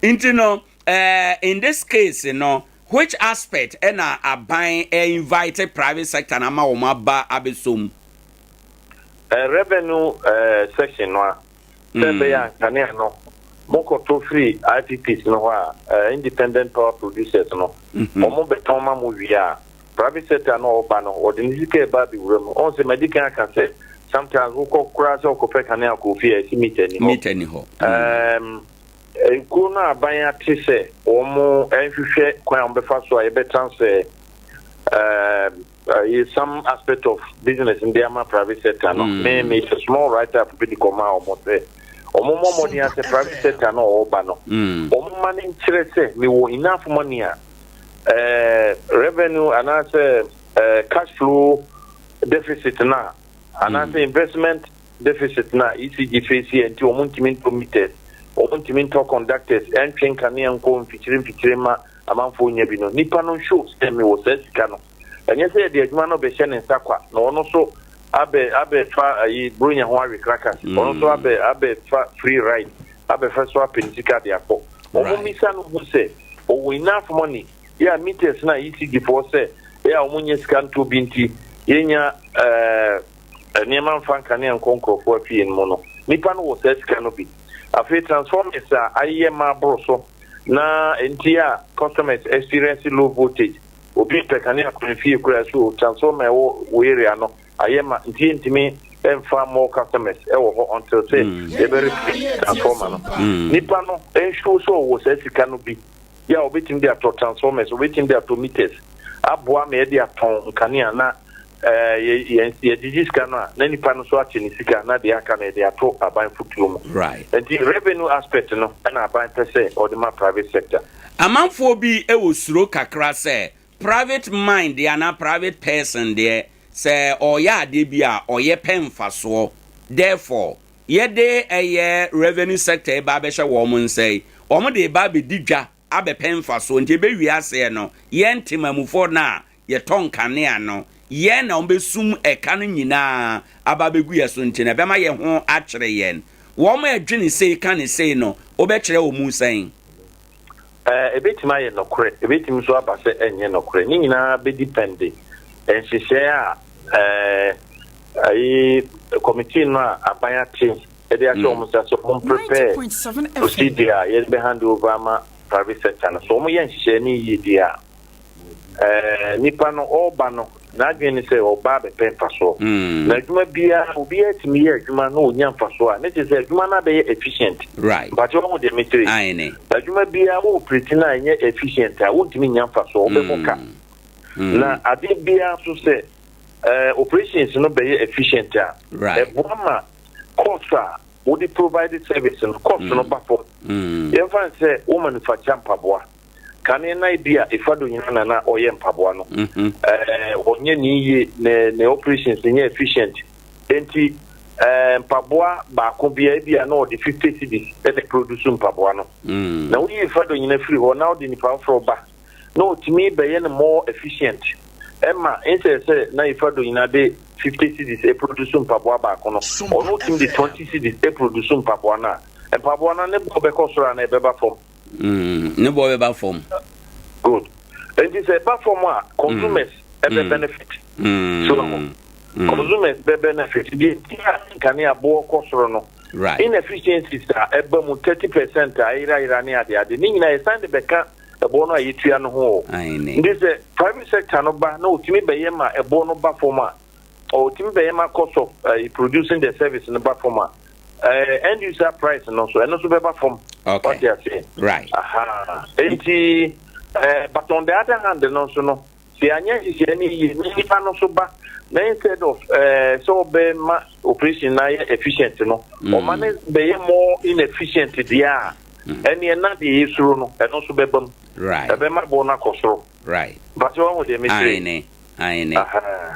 Nti no, in this case no, which aspect ɛna aban invite private sector na ama wɔn aba abɛsom? Revenue section no a, sɛ ɛbɛyɛ a nkanea no mokɔtɔ firi IPPs no hɔ a, Independent Power Producers no, wɔn bɛtɔn ma mo wie a, private sector no a ɔba no, ɔde ne sika ɛba abɛwura mu. Ɔn sɛ madi kan aka sɛ, sometimes wokɔ koraa sɛ wokɔpɛ kanea kɔ ofie a, ɛsi meter ni hɔ. Meter ni hɔ. Ekuo no a aban ate sɛ wɔn nhwehwɛ kwan a wɔbɛfa so a yɛbɛ transfer some aspect of business de ama private sector no. Me me yɛ small write up bi de kɔma wɔn sɛ wɔn mmɔ mmɔden asɛ private sector no a ɔreba no, wɔn ma no nkyerɛ sɛ mewɔ enough money a revenue anaasɛ cash flow deficit na anaasɛ investment deficit na ECG face yɛ nti wɔn ntumi ntɔ meters, wɔn ntumi ntɔ conductors, ɛntwe nkanea nkɔ mfikyire mfikyire ma amanfoɔ nya bi no, nipa no show sɛ mewɔ saa sika no. Ɛnyɛ sɛ yɛde adwuma no bɛhyɛ ne nsa kwa na ɔno nso abɛ abɛfa ayi bronya ho awe krakas, ɔno nso abɛ abɛfa free ride abɛfa so apɛ ne sika de akɔ. Wɔn mmisa no hu sɛ ɔwɔ enough money yɛ a meters no a ECG foɔ sɛ yɛ a wɔn nyɛ sika ntɔ bi nti yɛnya ɛɛ nneɛma mfa nkanea nkɔ nkurɔfoɔ afie no mu no, nipa no wɔ saa sika no bi. Afei transformers a ayeyɛ ma aboro so na nti a customers experience low voltage. Obi pɛ kanea kɔ ne fie koraa so transformer ɛwɔ wo area no ayɛ ma nti yɛntumi mfa more customers ɛwɔ hɔ until sɛ yɛbɛ replace transformer no. Nipa no ensure sɛ ɔwɔ saa sika no bi yɛ a obetumi de atɔ transformers, obetumi de atɔ meters aboa ma yɛde atɔn nkanea na yɛ yɛgyegye sika no a na nipa no nso akyɛ ne sika na deɛ aka no yɛde ato aban fotuo mu. Nti revenue aspect no ɛna aban pɛ sɛ ɔde ma private sector. Amanfoɔ bi wɔ suro kakra sɛ private mind deɛ anaa private person deɛ, sɛ ɔreyɛ adeɛ bi a, ɔyɛ pɛ mfasoɔ. Therefore, yɛde ɛyɛ revenue sector yi ba abɛhyɛ wɔn nsa yi, wɔn de reba abɛdi dwa abɛpɛ mfasoɔ. Nti ɛbɛwie aseɛ no, yɛn temamufoɔ no a yɛtɔ nkanea no, yɛn na wɔbɛsum ɛka no nyinaa aba abɛgu yɛn so, nti no ɛbɛma yɛn ho akyere yɛn. Wɔn a ɛdwene sei ka ne sei no, wobɛkyerɛ wɔn mu sɛn? Ɛbɛtumi ayɛ nokorɛ, ɛbɛtumi nso aba sɛ ɛnyɛ nokorɛ. Ne nyinaa bɛdipɛnde nhyehyɛɛ a ayi committee no a aban ate de ahyɛ wɔn nsa sɛ wɔn prepare procedure a yɛde bɛ hand over ama private sector no. So wɔyɛ nhyehyɛɛ no yie deɛ a, nipa no ɔreba no, n'adwene ne sɛ ɔba abɛpɛ mfasoɔ. Na adwuma biara, obiara tumi yɛ adwuma na ɔnya mfasoɔ a, ne kyerɛ sɛ adwuma no abɛyɛ efficient. Mpakyɛ wahu deɛ mekyerɛ yi? Adwuma biara wo operate no a ɛnyɛ efficient a, wontumi nnya mfasoɔ, wobɛbɔ ka. Na adeɛ biara nso sɛ operations no bɛyɛ efficient a, ɛboa ma cost a wode provide service no, cost no ba fam. Yɛmfa no sɛ wo manufacture mpaboa. Kane na ebia Efado nyina na na ɔyɛ mpaboa no. Ɛɛ ɔnyɛ ne yie, ne ne operations nyɛ efficient. Enti ɛɛ mpaboa baako bia ebia na ɔde 50 cedis na produce mpaboa no. Na woyi Efado nyina firi hɔ na wode nipa foforɔ ba na ɔtumi bɛyɛ no more efficient ɛma instead sɛ na Efado nyina de 50 cedis produce mpaboa baako no, ɔno ɔtumi de 20 cedis produce mpaboa no a, mpaboa no ne boɔ bɛkɔ soro anaa ɛbɛba fam? Ne boɔ bɛba fam. Good. Nti sɛ ɛba fam a, consumers ɛbɛ benefit. So consumers bɛ benefit. Deɛ nti a nkanea boɔ kɔ soro no, inefficiencies a ɛba mu 30% a ayerayera ne adeade ne nyinaa yɛsan de bɛka. ɛboɔ no a yɛtua no ho o. Nti sɛ private sector no ba na ɔtumi bɛyɛ ma ɛboɔ no ba fam a, ɔtumi bɛyɛ ma cost of producing the service no ba fam a, end user price no nso, ɛno nso bɛba fam. Wate aseɛ? Right. Aha. Nti but on the other hand no nso no, sɛ yɛanyɛ nhyehyɛe no yie na nipa no nso ba na instead of sɛ ɔbɛma operation na yɛ efficient no, ɔma no bɛyɛ more inefficient deɛ a, ɛneɛ na deɛ yɛsuro no, ɛno nso bɛba mu. Ɛbɛma boɔ no akɔ soro. Mpatɛ wahu deɛ mekyerɛ? Aene.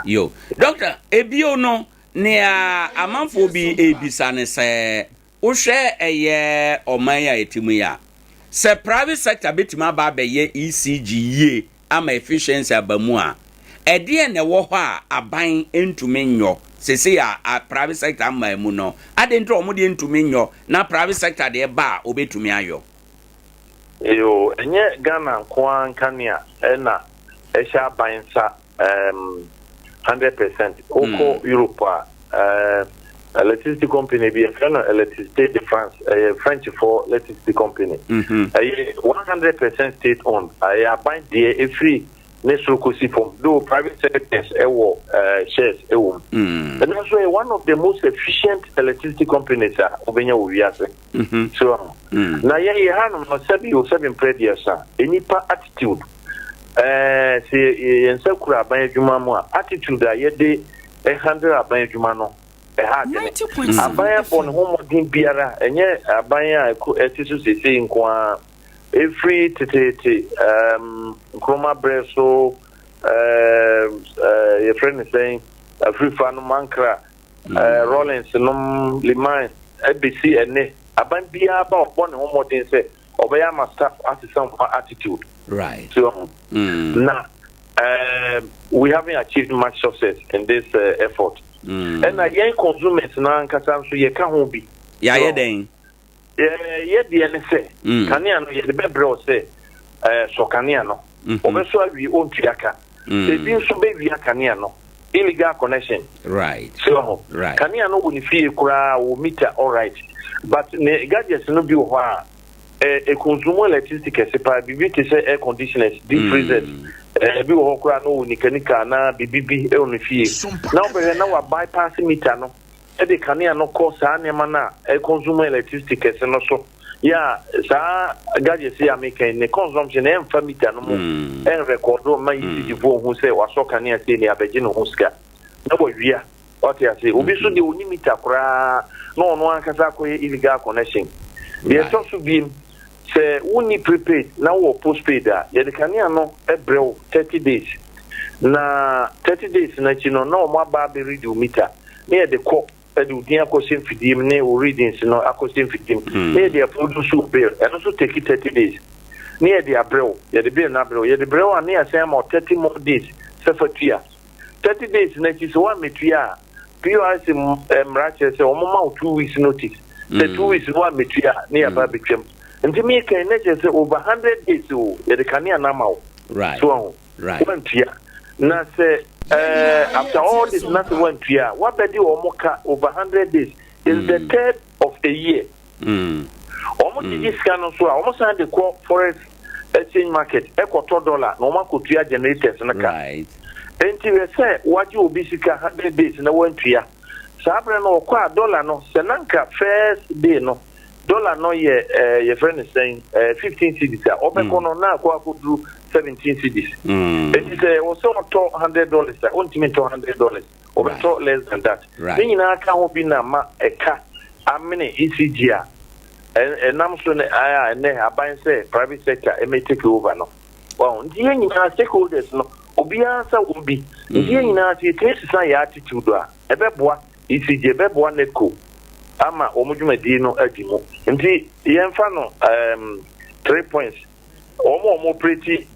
Yo, doctor, ebio no, nea amanfoɔ bi ebisa ne sɛ, wohwɛ ɛyɛ ɔman yi a yɛte mu yi a, sɛ private sector bɛtumi aba abɛyɛ ECG yie ama efficiency aba mu a, ɛdeɛ na ɛwɔ hɔ a aban ntumi nyɔ sese a private sector ama mu no ade nti wɔn deɛ ntumi nyɔ na private sector deɛ ba a obɛtumi ayɔ? Yo, ɛnyɛ Ghana nko ara nkanea ɛna ɛhyɛ aban nsa 100%. Wokɔ Europe a, electricity company bi yɛfrɛ no Electricité de France, ɛyɛ French for electricity company. Ɛyɛ 100% state owned, ɛyɛ aban deɛ ɛfiri ne soro kɔsi fam, though private sectors ɛwɔ shares ɛwɔ mu. Ɛno nso yɛ one of the most efficient electricity companies a wobɛnya wɔ wiase. So na yɛn yɛ hanom no, sɛbi o, sɛbi mprɛ deɛ sa nipa attitude, sɛ yɛn nsa kura aban adwuma mu a, attitude a yɛde handle aban adwuma no ɛha adwene. Aban abɔ ne ho mmɔden biara, ɛnyɛ aban a ɛte so seesei nko ara, ɛfiri teteete Nkrumah berɛ so, yɛfrɛ no sɛn, Afrifa nom, Ankara, Rawlings nom, Limann, ɛbɛsi ɛnɛ, aban biara ba, ɔbɔ ne ho mmɔden sɛ ɔbɛyɛ ama staff asesa wɔn attitude. So na we haven't achieved much success in this effort. Ɛna yɛn consumers na ankasa nso yɛka ho bi. Yɛayɛ dɛn? Yɛ deɛ ne sɛ kanea no yɛde bɛbrɛ wo sɛ sɔ kanea no, ɔbɛsɔ awie, ɔntua ka. Ebi nso bɛwia kanea no, illegal connection. So ho kanea no wɔ ne fie koraa, wɔ meter, alright, but ne gadgets no bi wɔ hɔ a ɛ consume electricity kɛse paa, biribi te sɛ air conditioners, deep freezers, ebi wɔ hɔ koraa no wɔ nikanika anaa biribi bi wɔ ne fie na wobɛhwɛ na wa bypass meter no, ɛde kanea no kɔ saa nneɛma no a ɛconsume electricity kɛse no so. Yɛ a saa gadgets yi a meka yi, ne consumption ɛmfa meter no mu, ɛnrecord ma ECG foɔ hu sɛ wasɔ kanea sei ne abɛgye ne ho sika na wawia. Wate ase? Obi nso deɛ, ɔni meter koraa na ɔno ankasa akɔyɛ illegal connection. Deɛ ɛtɔ so biem, sɛ wonni prepaid na wowɔ postpaid a, yɛde kanea no brɛ wo 30 days, na 30 days n'akyi no na wɔn aba abɛredi wo meter na yɛde kɔ, ɛde wo din akɔhyɛ mfidie mu ne wo readings no akɔhyɛ mfidie mu na yɛde aproduce wo bill. Ɛno nso take 30 days na yɛde abrɛ wo. Yɛde bill no abrɛ wo, yɛde brɛ wo a, ne yɛsɛn ama wo 30 more days sɛ fa tua. 30 days n'akyi sɛ woammɛtua a, PURC mmara kyerɛ sɛ wɔn ma wo 2 weeks notice sɛ 2 weeks no woammɛtua a, ne yɛaba abɛtwam. Nti mekan ne kyerɛ sɛ over 100 days o, yɛde kanea no ama wo so aho woantua, na sɛ after all this na sɛ woantua a, woabɛde wɔn ka over 100 days is the third of a year. Wɔn gyegye sika no so a, wɔn san de kɔ forex exchange market ɛkɔtɔ dollar na wɔn akɔtua generators no ka. Nti hwɛ sɛ wagye obi sika 100 days na wantua, saa berɛ no ɔkɔ a, dollar no sɛ nanka first day no dollar no yɛ yɛfrɛ no sɛn, 15 cedis a, ɔbɛkɔ no na akɔ akɔduru 17 cedis. Nti sɛ wɔ sɛ ɔtɔ $100 a, ɔntumi ntɔ $100, ɔbɛtɔ less than that. Ne nyinaa ka ho bi na ma ɛka amene ECG a ɛnam so ne a ɛnɛ aban sɛ private sector ɛmɛ take over no. Wɔn nti yɛn nyinaa stakeholders no, obiara nsa wɔm bi. Nti yɛn nyinaa sɛ yɛtumi sesa yɛ attitude a, ɛbɛboa ECG, ɛbɛboa NEDCo ama wɔn dwumadie no adi mu. Nti yɛmfa no three points: wɔn a wɔn operate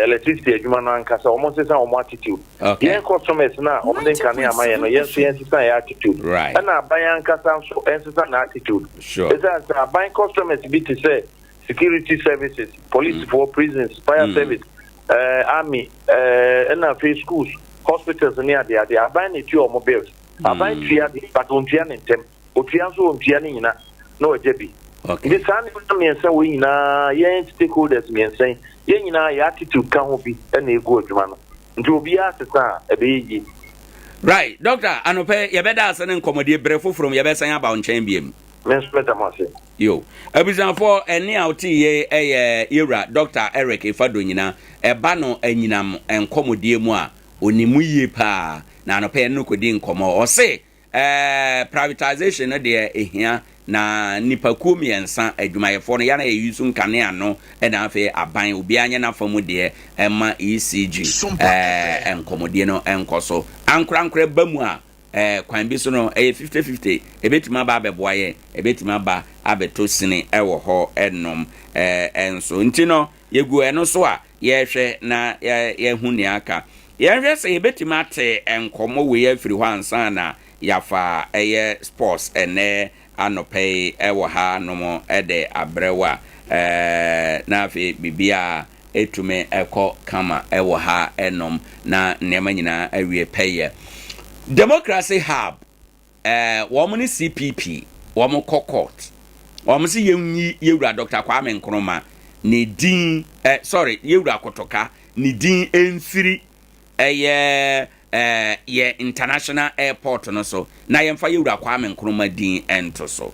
electricity adwuma no ankasa, wɔn nsesa wɔn attitude. Yɛn customers na wɔn de nkanea ama yɛn no, yɛn nso yɛn nsesa yɛn attitude. Ɛna aban ankasa nso nsesa na attitude. Ɛsiane sɛ aban customers bi te sɛ security services, policefoɔ, prisons, fire service, army, ɛna afei schools, hospitals ne adeade, aban na etua wɔn bills. Aban tua de, but ontua ne ntɛm, otua nso ontua ne nyina na wagya bi. Nti saa nneɛma mmiɛnsa wei nyinaa, yɛn stakeholders mmiɛnsa yi, yɛn nyinaa yɛn attitude ka ho bi na ɛgu adwuma no. Nti obiara sesa a, ɛbɛyɛ yie. Right, Doctor, anɔpa yi yɛbɛda ase ne nkɔmmɔdie, berɛ foforɔ mu yɛbɛsan aba wo nkyɛn biom. Me nso meda mo ase. Yo. Abusuafoɔ, ɛnne a wotee yei yɛ yɛwura Doctor Eric Ifadonyina. Ɛba no anyinam nkɔmmɔdie mu a, ɔnim mu yie paa. Na anɔpa yi yɛne no kɔdi nkɔmmɔ. Ɔse ɛɛ privatization no deɛ ɛhia na nnipakuo mmiɛnsa, adwumayɛfoɔ no, yɛn a yɛ use nkanea no ɛna afei aban, obiara nyɛ n'afa mu deɛ ɛma ECG ɛɛ nkɔmmɔdie no nkɔ so. Ankorankorɛ ba mu a, Ɛɛ, kwan bi so no, ɛyɛ fifte-fifte. Ebetumi aba abɛboa yɛn, ebetumi aba abɛtɔ sini wɔ hɔ nom nso. Nti no, yegu ɛno so a, yɛhwɛ na yɛahu nea aka. Yɛnhwɛ sɛ yɛbɛtumi ate nkɔmmɔ wei afiri hɔ ansa na yɛafa ɛyɛ sports ɛnnɛ anɔpa yi wɔ ha nom de abrɛ wo a, ɛɛ, na afei biribiara tumi kɔ kama wɔ ha nom na nneɛma nyinaa awie pɛyɛ. Democracy Hub, eh, wɔn ne CPP, wɔn kɔ court. Wɔn se yɛnyi yɛwura Dr. Kwame Nkrumah ne din, eh, sorry, yɛwura Kotoka ne din mfiri ɛyɛ eh, yɛ international airport no so na yɛmfa yɛwura Kwame Nkrumah din nto so.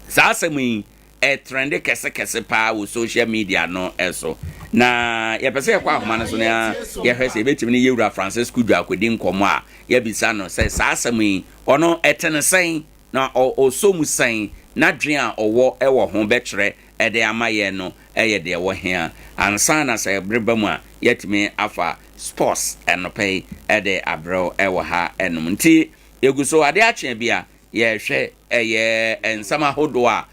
Saa asɛm yi, ɛtrɛnde kɛsekɛse paa wɔ social media no so. Na yɛpɛ sɛ yɛkɔ ahoma no so na yɛhwɛ sɛ yɛbɛtumi ne Yɛwura Francis Kudwo akɔdi nkɔmmɔ a yɛabisa no sɛ saa asɛm yi ɔno ɛte no sɛn na ɔsɔ mu sɛn, n'adwene a ɔwɔ wɔ ho bɛkyerɛ de ama yɛn no yɛ deɛ ɛwɔ he a, ansa na sɛ bere ba mu a yɛatumi afa sports anɔpa yi de abrɛ wo wɔ ha nom. Nti yɛgu so adeɛ akye a bi a Yɛhwɛ ɛyɛ nsɛm ahodoɔ a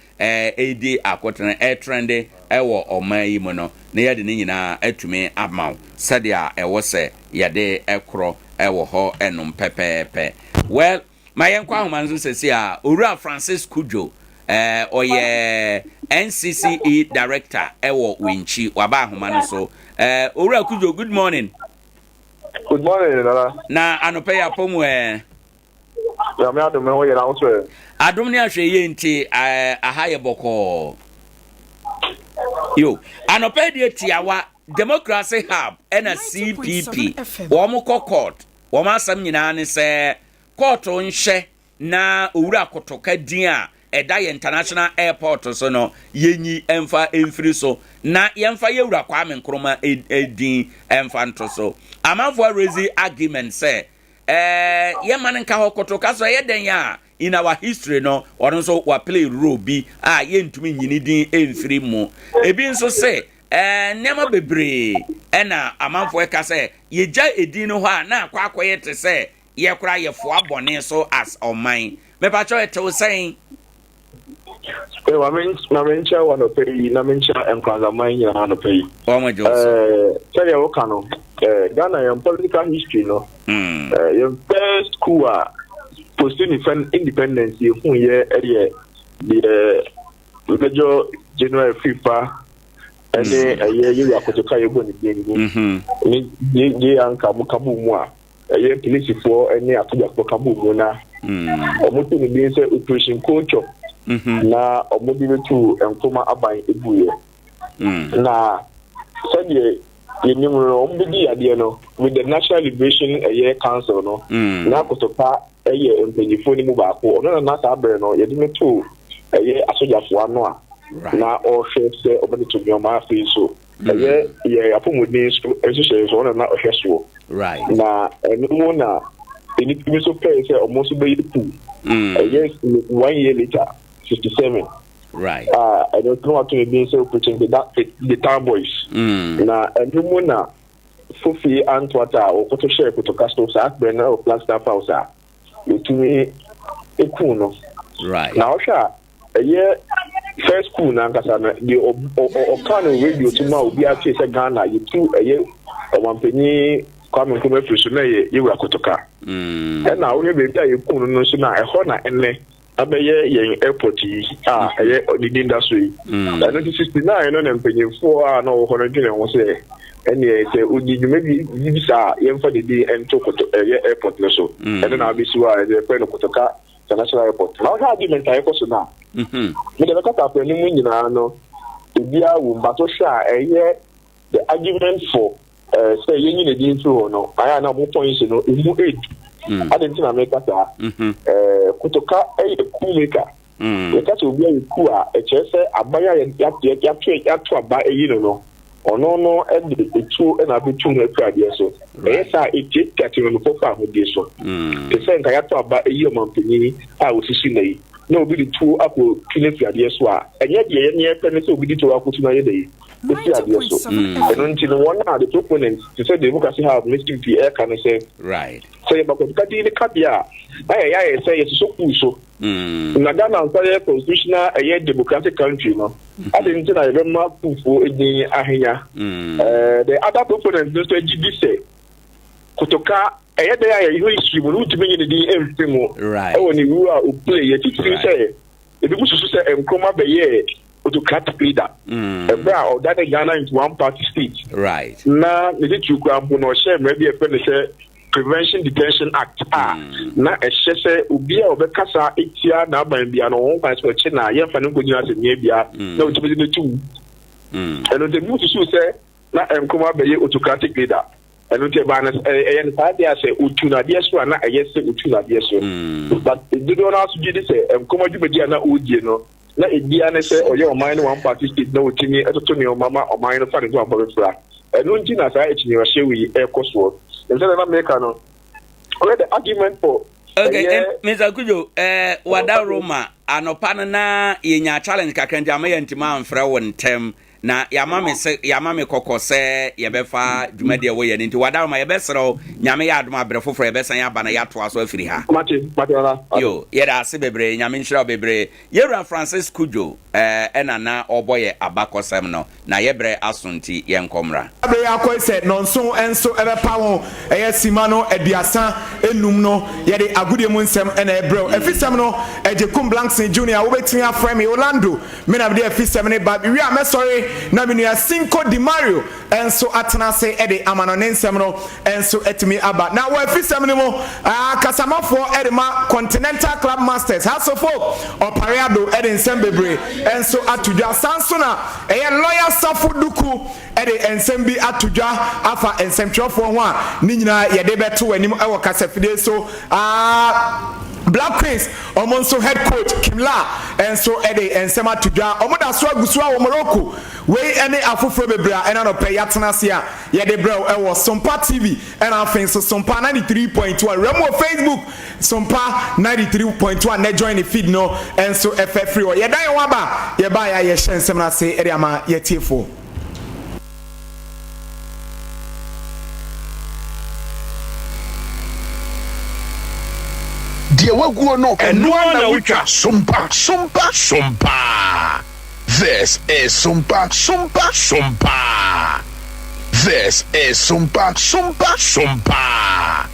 ɛredi akotene, ɛretrɛnde wɔ ɔman yi mu no, na yɛde ne nyinaa atumi ama wo sɛdeɛ ɛwɔ sɛ yɛde korɔ wɔ hɔ nom pɛpɛɛpɛ. Well, ma yɛnkɔ ahoma no so sɛsi a, Owura Francis Kudjo, ɔyɛ NCCE Director wɔ Wenchi, waba ahoma no so. Owura Kudjo, good morning. Good morning, Nana. Na anɔpa yi apɔ mu ɛ? Nyame adom me ho yɛ na wo so ɛ? Adom ne ahwɛyie nti aha yɛ bɔkɔɔ. Yo, anɔpa yi deɛ tiawa, Democracy Hub ɛna CPP wɔn kɔ court, wɔn asɛm nyinaa ne sɛ court nhyɛ na Owura Kotoka din a ɛda yɛ international airport so no yɛnyi mfa mfiri so na yɛmfa yɛwura Kwame Nkrumah din mfa nto so. Amanfoɔ raise argument sɛ Eh, yɛma no nka hɔ koto ka so ɛyɛ dɛn a in our history no ɔno nso wa play role bi a yɛntumi nyi ne din mfiri mu. Ebi nso se eh, nneɛma bebree ɛna amanfoɔ ɛka sɛ yɛgya edin no hɔ a na akɔ akɔyɛ te sɛ yɛkora yɛfoa bɔne so as ɔman. Mepakyɛw ɛtew sɛn? Ee, ma me ma menkyɛ wɔ anɔpa yi na menkyɛ Nkoranzaman nyinaa anɔpa yi. Wɔn gye so. Ɛɛ sɛdeɛ woka no, ɛɛ Ghana yɛn political history no, Mm. ɛɛ yɛn first coup a post independence yɛhu yɛ ɛyɛ deɛ Major General Afrifa ɛne ɛyɛ Yewura Kotoka yɛbɔ ne din yi Mhm. ne J Anka mo ka bɔ mu a ɛyɛ polisifoɔ ne asogyafoɔ ka bɔɔ mu na wɔto ne din sɛ Operation Culture na wɔde bɛtu Nkrumah aban guiɛ. Na sɛdeɛ yɛnim no, wɔbɛdi adeɛ no with the National Liberation ɛyɛ Council no, na Kotoka yɛ mpanyinfoɔ no mu baako. Ɔno na na saa berɛ no yɛde no too ɛyɛ asogyafoɔ ano a na ɔrehwɛ sɛ wɔbɛtoto nneɛma. Afei nso Ɛyɛ yɛn apɔmuden so nhyehyɛe nso, ɔno na na ɔhwɛ soɔ. Right. Na ɛno mu na nnipa bi nso pɛe sɛ ɔmo nso bɛyɛ coup. Ɛyɛ one year later, 67. Right. A ɛno nso na wato ne din sɛ Operation The Town Boys. Na ɛno mu na Fofie Antoata a ɔkoto hyɛɛ Kotoka so saa berɛ no wɔ Flagstaff House a wɔtumi kuu no. Right. Na ɔhwɛ a Ɛyɛ first school no ankasa no deɛ ɔkaa no radio so ma obiara tee sɛ Ghana yɛtu ɛyɛ ɔmanpanyin Kwame Nkrumah afiri so na ɛyɛ Yewura Kotoka. Ɛna wohwɛ baabi a yɛkuu no no nso na ɛhɔ na ɛnnɛ abɛyɛ yɛn airport yi a ɛyɛ ne din da so yi. Ɛno nti 69 no na mpanyinfoɔ a na wɔwɔ hɔ no dwene ho sɛ ɛneɛ sɛ ɔdi dwuma bi saa a yɛmfa ne din nto koto ɛyɛ airport no so. Ɛno na abɛsi hɔ a yɛfrɛ no Kotoka. International Airport. Na wohwɛ argument a ɛkɔ so no a, mede bɛka sɛ afei no mu nyinaa no, ebiara wɔ mu, but wohwɛ a ɛyɛ the argument for eh, sɛ yɛnyi ne din mfiri hɔ no, ayɛ a na ɔmo points no emu edu. Ade nti na meka saa. Eh, Kotoka yɛ coup maker. Yɛka sɛ obi ayɛ coup a, ɛkyerɛ sɛ aban a yɛato aba ayi no no, ɔno no de etuo na abɛtu no afiri adeɛ so. Ɛyɛ saa a, ɛtiatia temamufo fa ahodie so. Te sɛ nka yɛato aba ayi ɔmanpanyin a ɔsisi nnɛ yi, na obi de tuo akɔtu no afiri adeɛ so a, ɛnyɛ deɛ yɛn yɛpɛ ne sɛ obi de tuo akɔtu no ayɛ dɛ yi afiri adeɛ so. Ɛno nti no, wɔn a the proponents te sɛ Democracy Hub ne CPP ɛreka ne sɛ, sɛ yɛma Kwasi Kadin ne kabea a, na yɛyɛ ayɛ sɛ yɛsosɔ kuu so. Na Ghana nsa yɛ constitutional ɛyɛ democratic country no, adi nti na yɛbɛma kufuo edin ahenya. The other proponents no nso agye di sɛ Kotoka ɛyɛ dɛn a yɛyɛ history mu no wontumi nye ne din mfiri mu ɛwɔ ne role a oplay yɛ titiri sɛ ebi susu sɛ Nkrumah bɛyɛɛ autocratic leader ɛberɛ a ɔdane Ghana into one party state. Na ne titiri koraa mpo no ɔhyɛɛ mmara bi a ɛfrɛ no sɛ Prevention Detention Act a na ɛhyɛ sɛ obi a ɔbɛkasa etia n'aban bia no wɔn kwan sɛ ɔkye na yɛmfa no nkɔgyina asɛnniɛ bia na ɔtumi de no tum. Ɛno nti ebinom susuw sɛ na Nkrumah bɛyɛ autocratic leader. Ɛno nti ɛbaa no ɛyɛ no saa deɛ a sɛ ɔtu no adeɛ so a na ɛyɛ sɛ ɔtu no adeɛ so. But dodoɔ no ara nso gye di sɛ Nkrumah dwumadi a na ɔredie no na ebia ne sɛ ɔyɛ ɔman no one party state na ɔtumi toto nneɛma ma ɔman no fa ne ntomampɔ bɛfra. Ɛno nti na saa akyinnyerahyɛ wei ɛrekɔ soɔ. Sɛdeɛ na meka no, ɔyɛ the argument for Okay, eh, Mr. Kujo, eh, wada Roma anɔpa no na yɛnya challenge kakra nti ama yɛntumi amfrɛ wo ntɛm Na yɛama me se, yɛama me kɔkɔ sɛ yɛbɛfa dwumadi a ɛwɔ yɛn ani nti, Wadaroma, yɛbɛsrɛ wo, Nyame yɛ adom a, berɛ foforɔ yɛbɛsan aba na yɛatoa so afiri ha. Mate, mate Nana, mate. Yo, yɛda ase bebree, Nyame nhyira wo bebree. Yɛwura Francis Cudjoe eh, ɛna na ɔrebɔ yɛ abakɔsɛm no, na yɛ berɛ aso nti yɛnkɔ mmra. Bere yi akɔe sɛ nnɔnson nso bɛpa ho, ɛyɛ simma no 35 no, yɛde agodie mu nsɛm na ɛbrɛ wo. Afisɛm no, Agyekum Blankson Junior, wobɛtumi afrɛ me Orlando. Me na mede afisɛm no ba. Mewie a, mɛsɔre na me nua Cinco de Mario nso atena ase de ama no ne nsɛm no nso atumi aba. Na wɔ afisɛm no mu, kasamafoɔ de ma Continental Club Masters, Hasselfolk, Ɔpare Addo de nsɛm bebree nso ato dwa. Saa nso na ɛyɛ Lawyer Safo Duku de nsɛm bi ato dwa afa nsɛmtwerɛfoɔ ho a ne nyinaa yɛde bɛto w'anim wɔ kasafidie so. Black Queens wɔn nso head coach Kim La nso de nsɛm ato dwa. Wɔn da so agu so a wɔ Morocco. Wei ne afoforɔ bebree a ɛna anɔpa yi yɛatena ase a yɛde brɛ wo wɔ Sompa TV ɛna afei nso Sompa 93.1. Wura mu wɔ Facebook Sompa 93.1 na join ne feed no nso ɛfɛ firi hɔ. Yɛda yɛn ho aba, yɛbaeɛ a yɛhyɛ nsɛm no ase de ama yɛatiefoɔ. Deɛ waguo no, ɛno ara na wotwa. Sompa, sompa, sompa. This is Sompa, Sompa, Sompa. This is Sompa, Sompa, Sompa.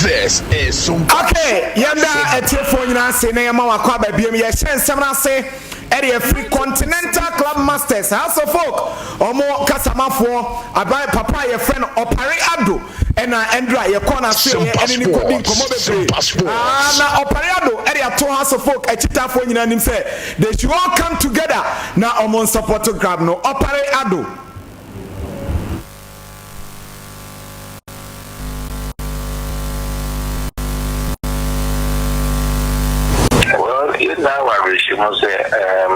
This is Sompa. Okay, yɛnda atiefoɔ nyinaa ase na yɛma wakɔ aba biom. Yɛhyɛ nsɛm no ase ɛde afiri Continental Club Masters, House of Folk, ɔmo kasamafoɔ, aban papa a yɛfrɛ no Ɔpare Addo, ɛna ɛndra yɛkɔɔ n'asoɛeɛ Sompa ɛne ne kɔdi Sports, nkɔmmɔ bebree. Sompa Ah, Sports. na Ɔpare Addo ɛde ato House of Folk akyitaafoɔ nyinaa anim sɛ they should all come together na ɔmo nsɔpɔto club no. Ɔpare Addo. Well, yɛn nyinaa wɔ awerɛhyɛmu sɛ um,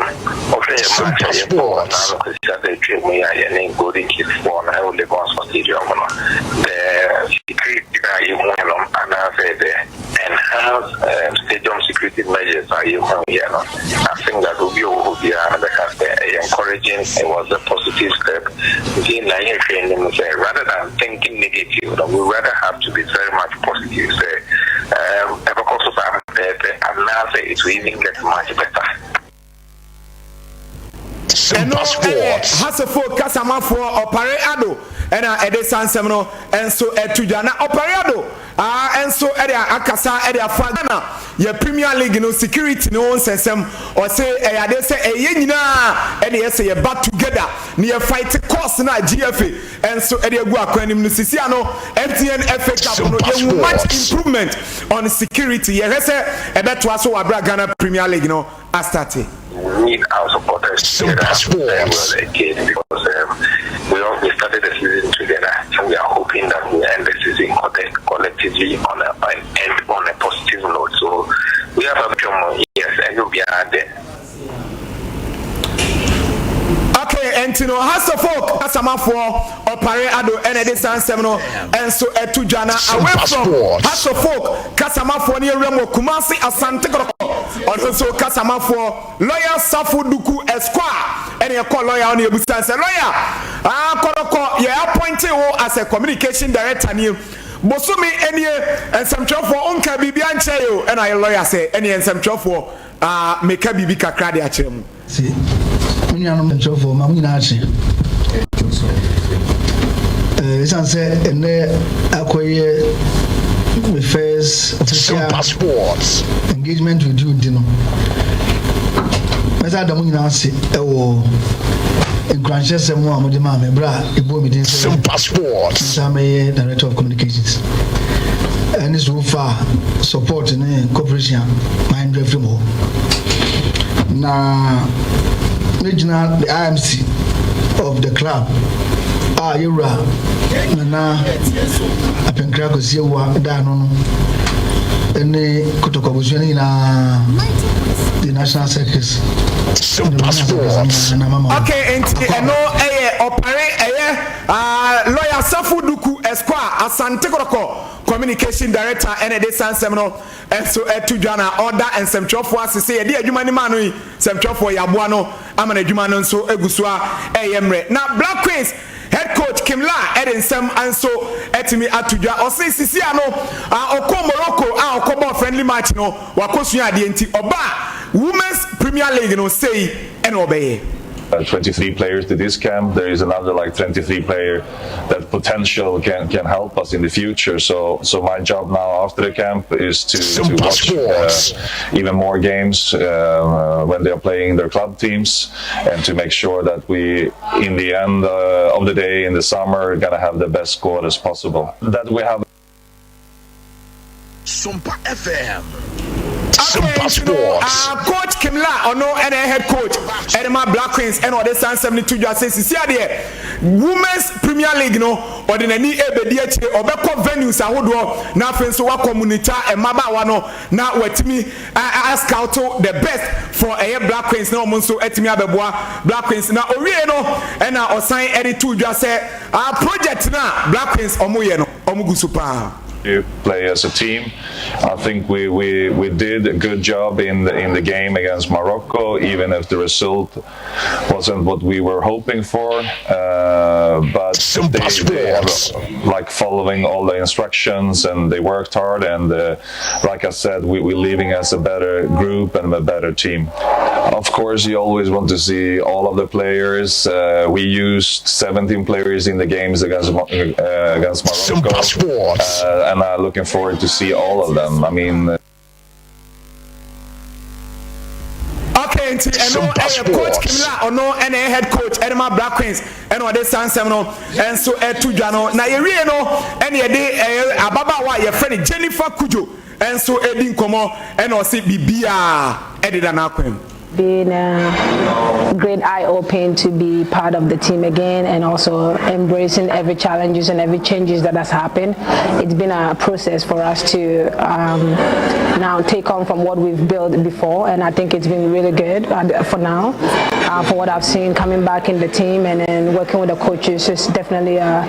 wohwɛ yɛn match Simpa a yɛbɔɔ Sports. naano Kwasiada atwa mu yi a yɛne Golden Kids bɔɔ no ɛwɔ Legon Sports Stadium no, the security a yɛhu no anaasɛ the enhanced um, stadium security measures a yɛhu yɛ no, I think that obi a ɔwɔ hɔ biara no bɛka sɛ ɛyɛ encouraging, it was a positive step. Nti na yɛnhwɛ anim sɛ rather than thinking negative no, we rather have to be very much positive sɛ um, ɛbɛkɔ so saa pɛpɛɛpɛ anaasɛ it will even get much better. Ɛno yɛ Hasefo kasamafoɔ Ɔpare Addo na ɛde saa nsɛm no nso to dwa. Na Ɔpare Addo nso de akasa de afa Ghana yɛ Premier League no security no ho nsɛnsɛm. Ɔse ɛyɛ adeɛ sɛ ɛyɛ yɛn nyinaa na ɛyɛ sɛ yɛba together na yɛ fight cause no a GFA nso de agu akwan no mu no. Sisi ano MTN FA Cup no yɛhu much improvement on security. Yɛhwɛ sɛ ɛbɛtoa so wɔ aberɛ a Ghana Premier League no astate. We need our supporters together very well again because um, we, all, we started the season together and we are hoping that we end the season collectively on a, and end on a positive note. So we have a yes, and you'll be there. Okay, ɛnti no Hasselfolk kasamafoɔ Ɔpare Ado ɛna ɛde saa nsɛm no ɛnso ɛto dwa. Na away from Hasselfolk kasamafoɔ no, yɛwura mu wɔ Kumasi Asante Kɔtɔkɔ, ɔno nso kasamafoɔ Lawyer Safo Duku Esquire ɛna ɛkɔ lawyer ɔno yɛbusa sɛ, lawyer, Kɔtɔkɔ yɛ appoint wo as a communication director nie, bosome ɛnie, nsɛmtwerɛfoɔ nka biribi ankyerɛ yɛ o. Ɛna ayɛ lawyer sɛ ɛne nsɛmtwerɛfoɔ meka biribi kakra de akyerɛ mu. Si me nuanom ntwerɛfoɔ, ma mo nyinaa akye. Ɛsiane sɛ ɛnɛ akɔyɛ my first official engagement with you nti no, mɛsɛ ada mo nyinaa ase ɛwɔ nkuranhyɛsɛm a mode maa me berɛ a ɛbɔɔ me din sɛ nsa mɛyɛ director of communications, ɛne so far support ne cooperation a maendrɛ firi mu hɔ. Na megyina the IMC of the club a yɛwura Nana Apenkra Kwasi Awua daa no ne Kotoko abusua no nyinaa, the national circus. Okay, nti ɛno ɛyɛ Ɔpare ɛyɛ lawyer Safo Duku Esquire, Asante Kɔtɔkɔ communication director, ɛna ɛde saa nsɛm no ɛnso ɛto dwa. Na ɔda nsɛmtwerɛfoɔ ase sɛ yɛde adwuma no ma no yi, nsɛmtwerɛfoɔ yɛaboa no ama no adwuma no nso egu so a ɛyɛ mmerɛ. Na Black Queens head coach Kim La ɛde nsɛm nso ɛtumi ato dwa. Ɔse sisi ano ɔkɔ Morocco a ɔkɔbɔ friendly match no, wakɔsua adeɛ, nti ɔba Women's Premier League no sei ɛna ɔbɛyɛ. 23 players to this camp. There is another like 23 player that potential can help us in the future. So my job now after the camp is to watch even more games when they are playing their club teams and to make sure that we, in the end of the day, in the summer, gonna have the best squad as possible. That we have Sumpa FM. Simpa Sports. Coach Kim La, ɔno ɛna head coach ɛde ma Black Queens, ɛna ɔde saa nsɛm no to dwa sɛ sisi adeɛ Women's Premier League no, ɔde n'ani ebedi akyire, ɔbɛkɔ venues ahodoɔ na afei nso wakɔ monitor mmabaawa no na watumi a scout the best for ɛyɛ Black Queens na wɔn nso atumi abɛboa Black Queens. Na owie no, ɛna ɔsan ɛde to dwa sɛ project na Black Queens ɔmo yɛ no, ɔmo gu so paa. Play as a team. I think we did a good job in the game against Morocco, even if the result wasn't what we were hoping for. But they have like following all the instructions and they worked hard. And like I said, we're leaving as a better group and a better team. Of course, you always want to see all of the players. We used 17 players in the games against Morocco, and I'm looking forward to see all of them. I mean. Okay, nti ɛno ɛyɛ Coach Kim La, ɔno ɛna ɛyɛ head coach ɛde ma Black Queens, ɛna ɔde saa nsɛm no ɛnso ɛto dwa no. Na yɛwie no, ɛna yɛde ɛyɛ ababaawa a yɛfrɛ no Jennifer Kujo ɛnso ɛdi nkɔmɔ, ɛna ɔsi biribiara ɛdeda n'akwan mu. Been a great eye open to be part of the team again and also embracing every challenges and every changes that has happened. It's been a process for us to now take on from what we've built before, and I think it's been really good for now. For what I've seen coming back in the team and then working with the coaches is definitely a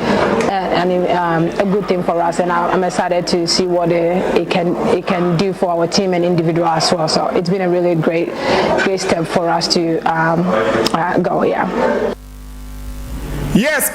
good thing for us, and I'm excited to see what it can do for our team and individual as well. So it's been a really great great step for us to go. Yeah. Yes,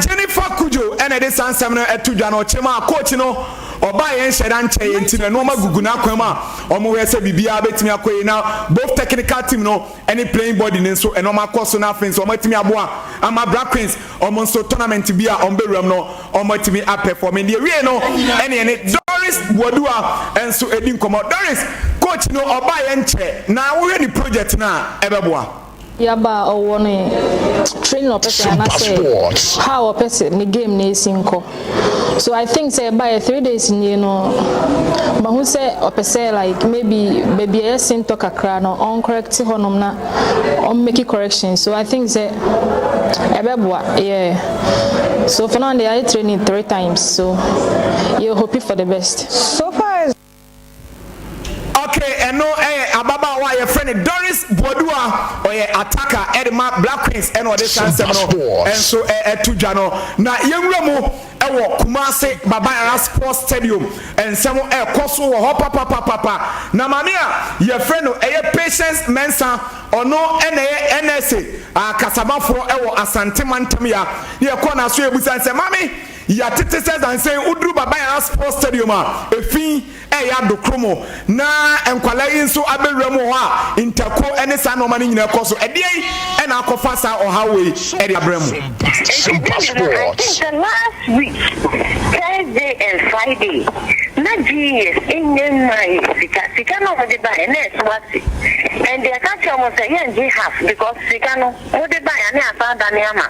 Jennifer Kujo ɛna ɛde saa nsɛm no ɛto dwa no. Ɔkyerɛ mu a, coach no Ɔbaa yɛn nhyɛ da nkyɛeɛ nti no nnoɔma gugu n'akwan mu a wɔhwɛ sɛ biribiara bɛtumi akɔ yie na both technical team no ne playing body no nso nnoɔma akɔ so na afei nso wɔatumi aboa ama Black Queens wɔn nso tournament bi a wɔbɛwura mu no wɔatumi apɛfɔme. Deɛ ɛwie no ɛne yɛne Doris Boadua nso ɛdi nkɔmmɔ. Doris, coach no ɔbaeɛ nkyɛ na wohwɛ ne project no a ɛbɛboa? Yaba a ɔwɔ ne training ɔpɛ sɛ anasɛ how ɔpɛ sɛ ne game no esi nkɔ so I think sɛ ɛbaeɛ 3 days nie no, mahu sɛ ɔpɛ sɛ like maybe baabi a ɛyɛ sintɔ kakra no, ɔncorrect hɔnom na ɔmmake correction. So I think sɛ ɛbɛboa, yeah. So for now they are training three times, so you're hoping for the best. So far as Okay, ɛno ɛyɛ ababaawa a yɛfrɛ no Doris Boadua. Ɔyɛ attacker ɛde ma Black Queens, ɛna ɔde saa nsɛm no ɛnso ɛto dwa no. Na yɛnwura mu ɛwɔ Kumase Baba Yara Sports Stadium. Nsɛm ɛkɔ so wɔ hɔ papapapapa. Na maame a yɛfrɛ no ɛyɛ Patience Mensa, ɔno ɛna ɛyɛ NSA akasamafoɔ ɛwɔ Asante mantam ya ne yɛkɔ n'aso ebusa nsɛm. Maame, yɛatete sɛ dansɛn woduru Baba Yara Sports Stadium a, efi ɛyɛ adokoro mu na nkwalaa yi nso abɛwura mu hɔ a, ntako ne saa nneɛma no nyinaa kɔ so. Ɛdeɛ yi ɛna akɔfa saa ɔhaw wei ɛde abrɛ mu? Nti no, I think the last week, Thursday and Friday, na GES nyɛ mmaa sika na wɔde baeɛ na ɛso ase, and yɛka kyerɛ wɔn sɛ yɛngye half because sika no mode baeɛ ne asan adane ama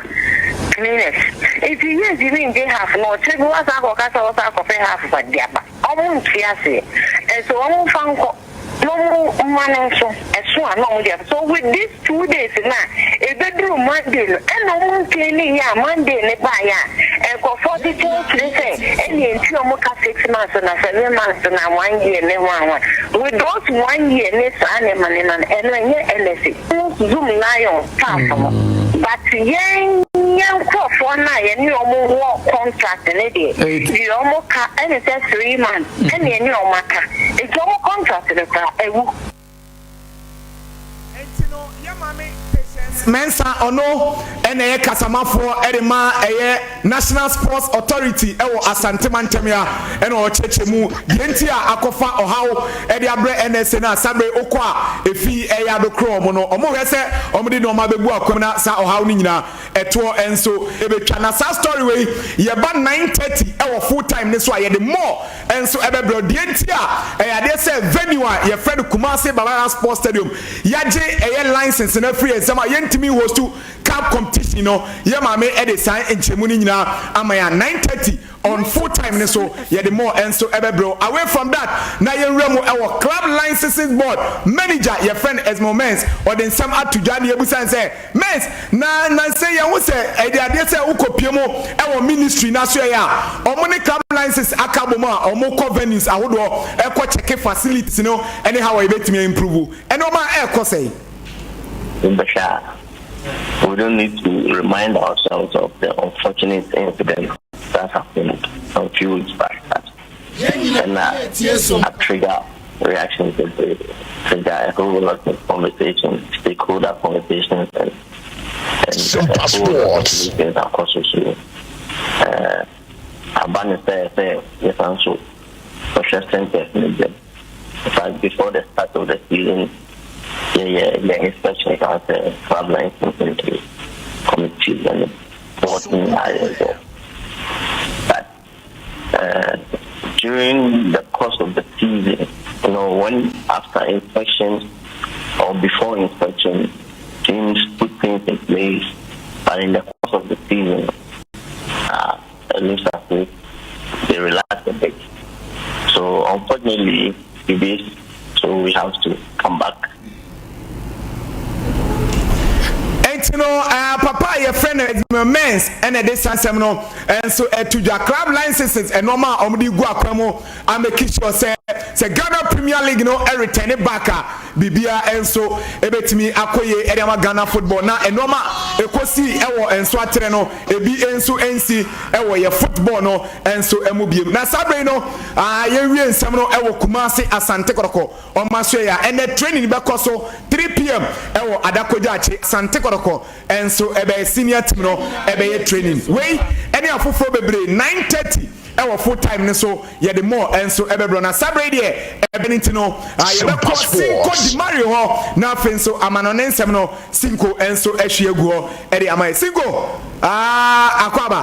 cleaners, nti yɛntumi ngye half na ɔkyerɛ bi wasan akɔka sɛ wɔsan akɔpɛ half fa de aba. Ɔmo nte aseɛ, ɛnso ɔmo mfa nkɔ na ɔmo mma no nso ɛso a na ɔmo de aba. So with these 2 days na ebeduru Monday no, ɛna ɔmo nclean yɛ a, Monday ne baayɛ a, nkurɔfoɔ tete akyire sɛ ɛna nti ɔmo ka 6 months na 7 months na one year ne ho ahoa. With those one year ne saa nneɛma nneɛma no, ɛno ɛnyɛ NSA Zoomlion staff no, but yɛn nkurɔfoɔ no a yɛne ɔmo wɔ contract ne deɛ ɔmo ka ɛne sɛ 3 months ɛne ɛne ɔmo aka, nti ɔmo contract no koraa ɛwu. Nti no yɛ maame Patience Mensa, ɔno ɛna ɛyɛ kasamafoɔ ɛde ma ɛyɛ National Sports Authority ɛwɔ Asante mantam ya, ɛna ɔkyerɛkyerɛ mu deɛ nti a akɔfa ɔhaw ɛde abrɛ NSA no a sabre okɔ a efi ɛyɛ adokoro. Ɔmo no ɔmo hwɛ sɛ ɔmo de nneɛma bɛgu akwam na saa ɔhaw no nyinaa ɛtoɔ ɛnso ebetwa. Na saa story wei yɛba 9:30 ɛwɔ full time ne so a, yɛde more ɛnso ɛbɛbrɛ deɛ nti a ɛyɛ adeɛ sɛ venue a yɛfrɛ no Kumasi Baba Yara Sports Stadium, yagye ɛyɛ license na afiri exam a yɛntumi host cup competition no. Yɛ maame ɛde saa nkyɛnmu no nyinaa ama yɛ 9:30 on full time ne so, yɛde more ɛnso ɛbɛbrɛ. Away from that, na yɛnwura mu ɛwɔ club licensing board manager yɛfrɛ no Esmo Mens. Ɔde nsɛm ato dwa ne yɛbusan sɛ, Mens, na nansɛ yɛn ho sɛ ɛde adeɛ sɛ wokɔ mu ɛwɔ ministry n'aso yɛ a, ɔmo ne club license aka bɔ mu a, ɔmo kɔ venues ahodoɔ ɛkɔ check facilities no ɛne how a yɛbɛtumi improve ɛne ɔmo a ɛɛkɔ sɛn? Bashar, we don't need to remind ourselves of the unfortunate incident that happened some few weeks back. And that trigger reactions that they trigger a whole lot of conversations, stakeholder conversations, and Simpa a whole lot of Sports. meetings across the aba ne sɛ yɛsan so kɔhwɛ centers ne gyem. In fact, before the start of the season, yeah, inspections as a club licensing committee and the board involved. But during the course of the season, when after inspection or before inspection, teams put things in place, but in the course of the season, it looks as if they relax a bit. So unfortunately, it is so we have to come back. Nti no papa a yɛfrɛ no Edmund Mens ɛna ɛde sansɛm no nso ɛto dwa. Club licenses, ɛnɔɔma a wɔde gu akwan mu amake sure sɛ Ghana Premier League no ɛreturn back a, biribiara nso ɛbɛtumi akɔ yie ɛde ama Ghana football, na ɛnɔɔma ɛkɔsi ɛwɔ nso atrɛ no ebi nso nsi ɛwɔ yɛ football no nso ɛmu biem. Na saa bere no yɛnwie nsɛm no ɛwɔ Kumasi Asante Kɔtɔkɔ ɔma so yɛ a, ɛnɛ training bɛkɔ so 3 p.m. ɛwɔ Adakogya akyi. Asante Kɔtɔkɔ ɛnso ɛbɛyɛ senior team no ɛbɛyɛ training wei ɛne afoforɔ bebree 9:30. Ɛwɔ full time no so yɛde more nso ɛbɛbrɛ na saa berɛ yi deɛ ɛbɛ no nti no yɛbɛkɔ Cinco de Mario hɔ na afei nso amanɔne nsɛm no Cinco nso ahwie agu hɔ ɛde ama yɛ Cinco ah, akɔ aba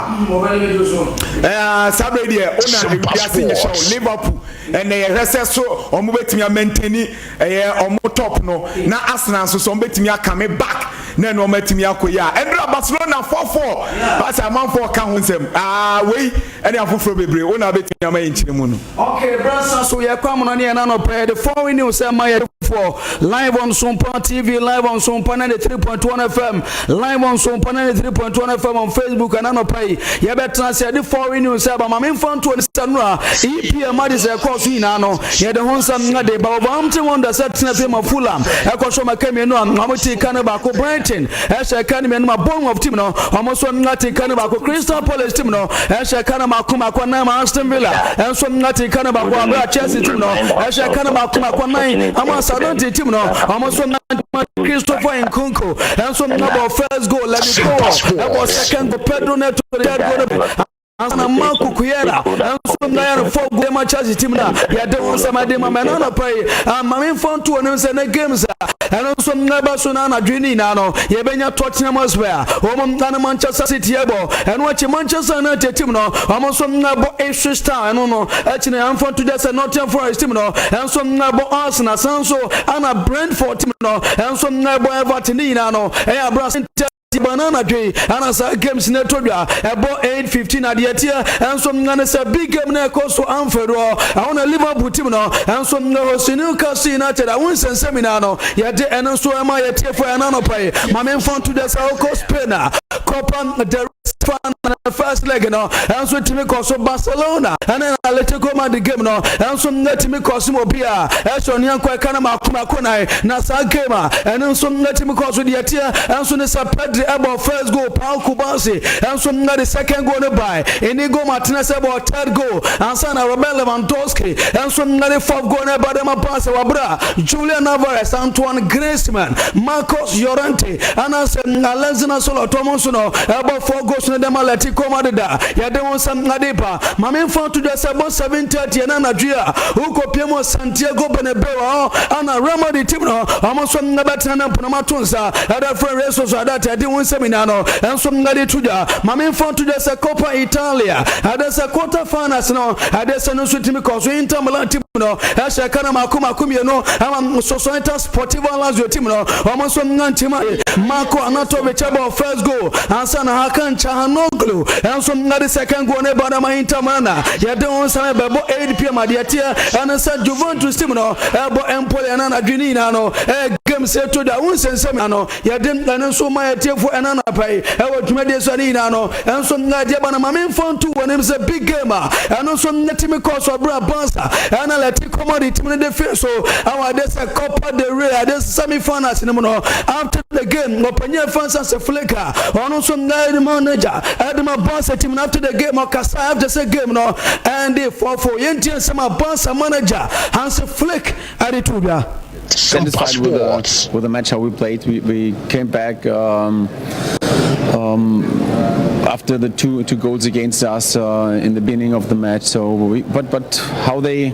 saa berɛ yi deɛ wona ewiase nyɛ hyɛ wo Liverpool ɛnɛ yɛhwɛ sɛ so wɔn bɛtumi amɛntɛni ɛyɛ wɔn top no na Arsenal nso so wɔn bɛtumi akame back na ɛno wɔn atumi akɔ yi a ɛnura Barcelona 4-4 baasa amanfoɔ ka ho nsɛm aa wei ɛne afoforɔ bebree wo na wobɛtumi ama yɛn nkyerɛmu no. Okay, berɛ nsa so yɛkɔ amono ne yɛn anɔpa yɛde foreign news ɛma yɛn foɔ live on Sompa TV, live on Sompa 93.1 FM, live on Sompa 93.1 FM on Facebook ɛna anɔpa yi yɛbɛtena ase yɛde foreign news ɛba ma memfa ntoɔ ne sɛ nora EPM ade sɛ ɛkɔɔ so nyinaa no yɛde ho nsɛm na de ba. Wolverhampton Wanderers ɛtena fie ma Fulham ɛkɔ so ma ka mmienu a wɔn te ka no baako. Brighton ɛhyɛ ka no mmienu ma Bournemouth team no wɔn nso ate ka no baako. Crystal Palace team no ɛhyɛ ka no mako mako nan ma Aston Villa ɛnso ate ka no baako abere a Chelsea team no ɛhyɛ ka no mako mako nan ama Southampton team no wɔn nso. Christopher Nkunku ɛnso ɛbɔ first goal, Levi Colwill ɛbɔ second goal, Pedro Neto third goal ansa Marco Cuellar nso na yɛn fɔ goal ma Chelsea team na yɛde wɔn nsɛm ade ma mɛ n'anɔpa yi maame nfa nto wɔn sɛ ne games a ɛno nso ɛbɛ so na anadwo ne nyinaa no yɛbɛnya Tottenham Hotspur a wɔn ne Manchester City ɛbɔ. Ɛno akyi Manchester United team no wɔn nso ɛbɔ Ipswich Town. Ɛno no akyi no yɛnfa nto dwa sɛ Nottingham Forest team no ɛnso ɛbɔ Arsenal, san so ana Brentford team no ɛnso ɛbɔ Everton. Ne nyinaa no ɛyɛ abira banana dwe ana saa games no ɛtɔ dwa ɛbɔ 8:15. Adeɛ teɛ ɛnso ne sɛ big game no ɛkɔ so Anfield hɔ, ɛhɔ na Liverpool team no ɛnso host Newcastle United. Awo nsɛnsɛm nyinaa no yɛde ɛno nso ɛma yɛtiefo ɛna anɔpa yi. Maame nfa nto dwa sɛ wokɔ Spain a, Copa del Rey first leg no ɛnso tumi kɔ so, Barcelona ɛne Atletico Madrid game no ɛnso tumi kɔ so ma obi a ɛsɛ ɔne nkɔ ɛka no mako mako nan. Na saa game a ɛno nso tumi kɔ so, deɛ teɛ ɛnso ne sɛ Pedri ɛbɔ first goal, Pau Cubarsi ɛnso ɛde second goal no bae, Inigo Martinez ɛbɔ third goal ansa na Robert Lewandowski ɛnso ɛde fourth goal no ɛba dɛm Barca, wabra Julian Alvarez, Antoine Griezmann, Marcos Llorente anaasɛ Alexander Sorloth ɔmo nso no ɛbɔ four goals no dɛm Atletico Madrid a yɛde wɔn nsɛm ade ba. Maame nfa to dwa sɛ bɔ 7:30 ɛna anadwo a wokɔpie mu Santiago Bernabeu hɔ ana Real Madrid team no ɔmo nso ɛbɛtena ne mponoma to nsa ɛde frɛ Real Sociedad. Ɛde wɔn nsɛm nyinaa no ɛnso ɛde to dwa. Maame nfa to dwa sɛ Coppa Italia ɛde sɛ quarter finals no ɛde sɛ no nso tumi kɔ so. Inter Milan team no ɛhyɛ kana mako mako mmienu ama Società Sportiva Lazio team no ɔmo nso nante ma Marko Arnautovic ɛbɔ first goal ansa na Hakan Calhanoglu ɛnso ɛde second goal ne ba dama Inter Milan. Yɛde wɔn nsa bɛbɔ 8 p.m. Adeɛ teɛ ɛne sɛ Juventus team no ɛbɔ Empoli ɛna anadwo. Ne nyinaa no ɛyɛ games ɛto da wo nsɛnsɛm no yɛde ɛno nso ma yɛtiefo ɛna anapa yi ɛwɔ dwumadie so. Ne nyinaa no ɛnso ɛdeɛ ba no maame nfa nto wɔ anim sɛ big game a ɛno nso ɛtumi kɔ so abira Barca ɛna Atletico Madrid team no de fi so ɛwɔ ade sɛ Copa del Rey ade semi finals no mu no. After the game, ɔpanyin ɛfa nsa sɛ Flick a ɔno nso ɛde manager ɛde ma Barca team no, after the game ɔkasa after sɛ game no ɛnde 4-4. Yɛntie nsɛm a Barca manager Hansi Flick ɛde to dwa. Satisfied with the match, how we played. We came back after the two goals against us in the beginning of the match. So, we, but how they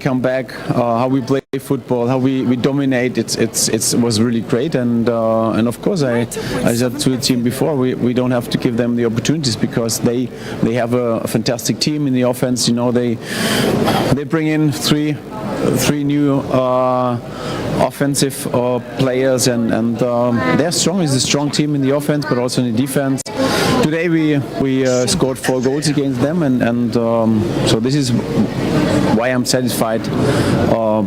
come back, how we play football, how we dominate, it's was really great. And of course, I said to the team before, we don't have to give them the opportunities because they have a fantastic team in the offense. They bring in three new offensive players and they're strong. It's a strong team in the offense, but also in the defense. Today we scored four goals against them, and so this is why I'm satisfied.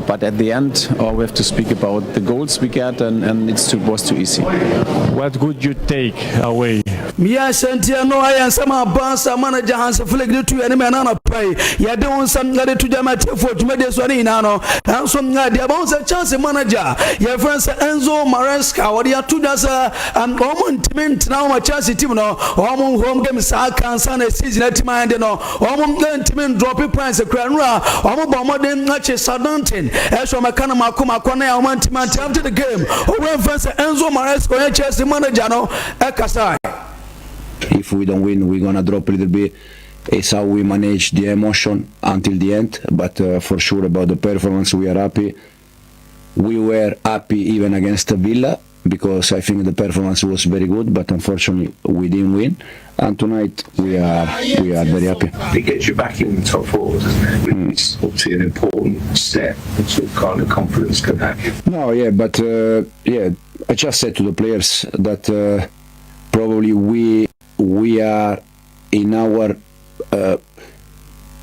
But at the end, we have to speak about the goals we get, and was too easy. What would you take away? Mmea ahyɛnteɛ no ayɛ nsɛm a Barca manager Hans Flick de tu anim ɛna anɔpa yi yɛde wo nsɛm yɛde to gyama atiefoɔ dwumadie so. Ne nyinaa no ɛnso deɛ ɛbɛho sɛ Chelsea manager yɛfrɛ sɛ Enzo Maresca wɔde ato dwa sɛ wɔn ntumi ntena wɔn Chelsea team no wɔn home game saa kansa na season atim ayɛ de no wɔn ntumi ndrop points kura nura. Wɔn bɔ wɔn akyi Southampton ɛsɛ wɔn ɛka no mako mako na wɔn ntumi ante. After the game, owurɛ nfɛn sɛ Enzo Maresca ɔyɛ Chelsea manager no ɛkasa. If we don't win, we're gonna drop a little bit. It's how we manage the emotion until the end. But uh, for sure about the performance, we are happy. We were happy even against Villa because I think the performance was very good, but unfortunately we didn't win. And tonight we are we are very happy. It gets you back in the top four, doesn't it? Mm. It's obviously an important step and sort of kind of confidence can have. No, yeah, but uh, yeah, I just said to the players that uh, probably we we are in our uh,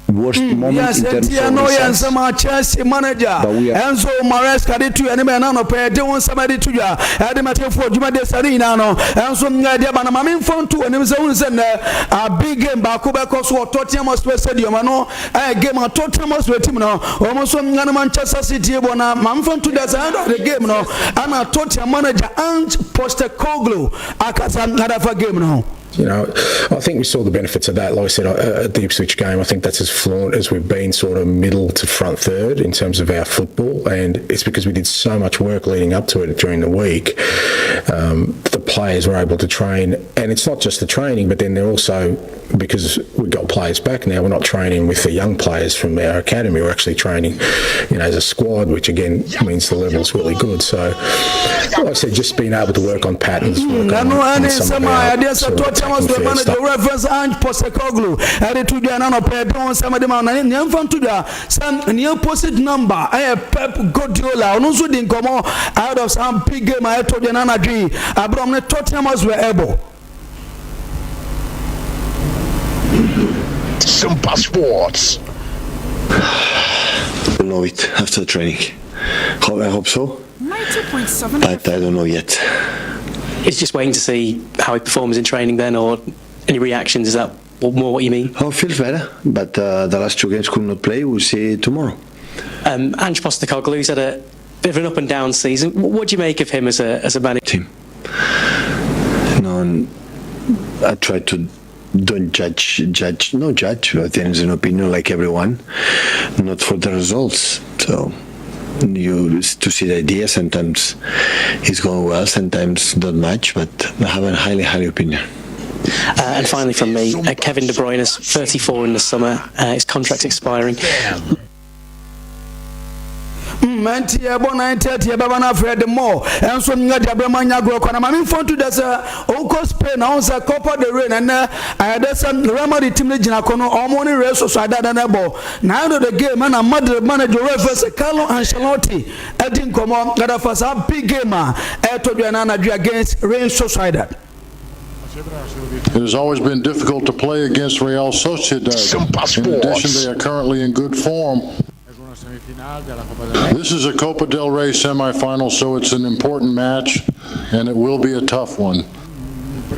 worst mm, moment yes, in terms nti of ɛno yɛ results. nsɛm a Chelsea manager But we are- Enzo Maresca de to anim ɛna anɔpɛ ɛde ho nsɛm de to dwa ɛde ma tiɛfoɔ dwumadie sa ne nyinaa no ɛnso nyɛ deɛ ba na maame mfa nto anim sɛ wonu sɛ nnɛ a big game baako bɛkɔ so wɔ Tottenham Hotspur Stadium ɛno ɛyɛ game a Tottenham Hotspur team no wɔn nso nyɛ no Manchester City bɔ na maame mfa nto dwa sɛ end of the game no ɛna Tottenham manager Ange Postecoglou akasa adafa game no ho. You know, I think we saw the benefits of that. Like I said, uh, at the Ipswich game, I think that's as fluent as we've been, sort of middle to front third in terms of our football. And it's because we did so much work leading up to it during the week. Um, the players were able to train, and it's not just the training, but then they're also because we've got players back now. We're not training with the young players from our academy. We're actually training, you know, as a squad, which again means the level's really good. So, like I said, just being able to work on patterns. Work on, ɛno on ɛne some nsɛm of a our ɛdeɛ sɛ sort of Tottenham attacking Hotspur first manager stuff. reference Ange Postecoglou ɛde to dwa ɛna nɔpɛ ɛde ho nsɛm de ma na nea mfa nto dwa sɛ nea opposite number ɛyɛ Pep Guardiola ɔno nso di nkɔmmɔ ahead of some big game a ɛtɔ dwa no anadwo yi aberɛ ɔmo ne Tottenham Hotspur ɛbɔ. Simpa Sports. We'll know it after training. Hope, I hope so. 90.7 But I don't know yet. It's just waiting to see how he performs in training then, or any reactions. Is that more what you mean? Oh, feels better, but uh, the last two games could not play. We'll see tomorrow. Um, Ange Postecoglou's had a bit of an up and down season. What do you make of him as a as a manager? Team. No, I try to don't judge, judge, no judge. But then it's an opinion like everyone, not for the results. So you to see the idea. Sometimes it's going well, sometimes not much. But I have a highly, highly opinion. Uh, and finally, from me, uh, Kevin De Bruyne is 34 in the summer. Uh, his contract's expiring. Mmanti ɛbɔ 9:30 ɛbɛba no afrɛ de mɔ ɛnso nyɛ de abrɛ ma nya agorɔ kɔ na maame mfa nto dɛ sɛ ɔkɔ Spain na ɔho sɛ Copa del Rey na ɛnɛ ayɛ dɛ sɛ Real Madrid team no gyina kɔ no ɔmo ne Real Sociedad na ɛbɔ na end of the game ɛna Madrid manager referee sɛ Carlo Ancelotti ɛdi nkɔmɔ ɛda fa saa big game a ɛtɔ dwa na anadwo against Real Sociedad. It has always been difficult to play against Real Sociedad. In addition, they are currently in good form. This is a Copa del Rey semifinal, so it's an important match, and it will be a tough one.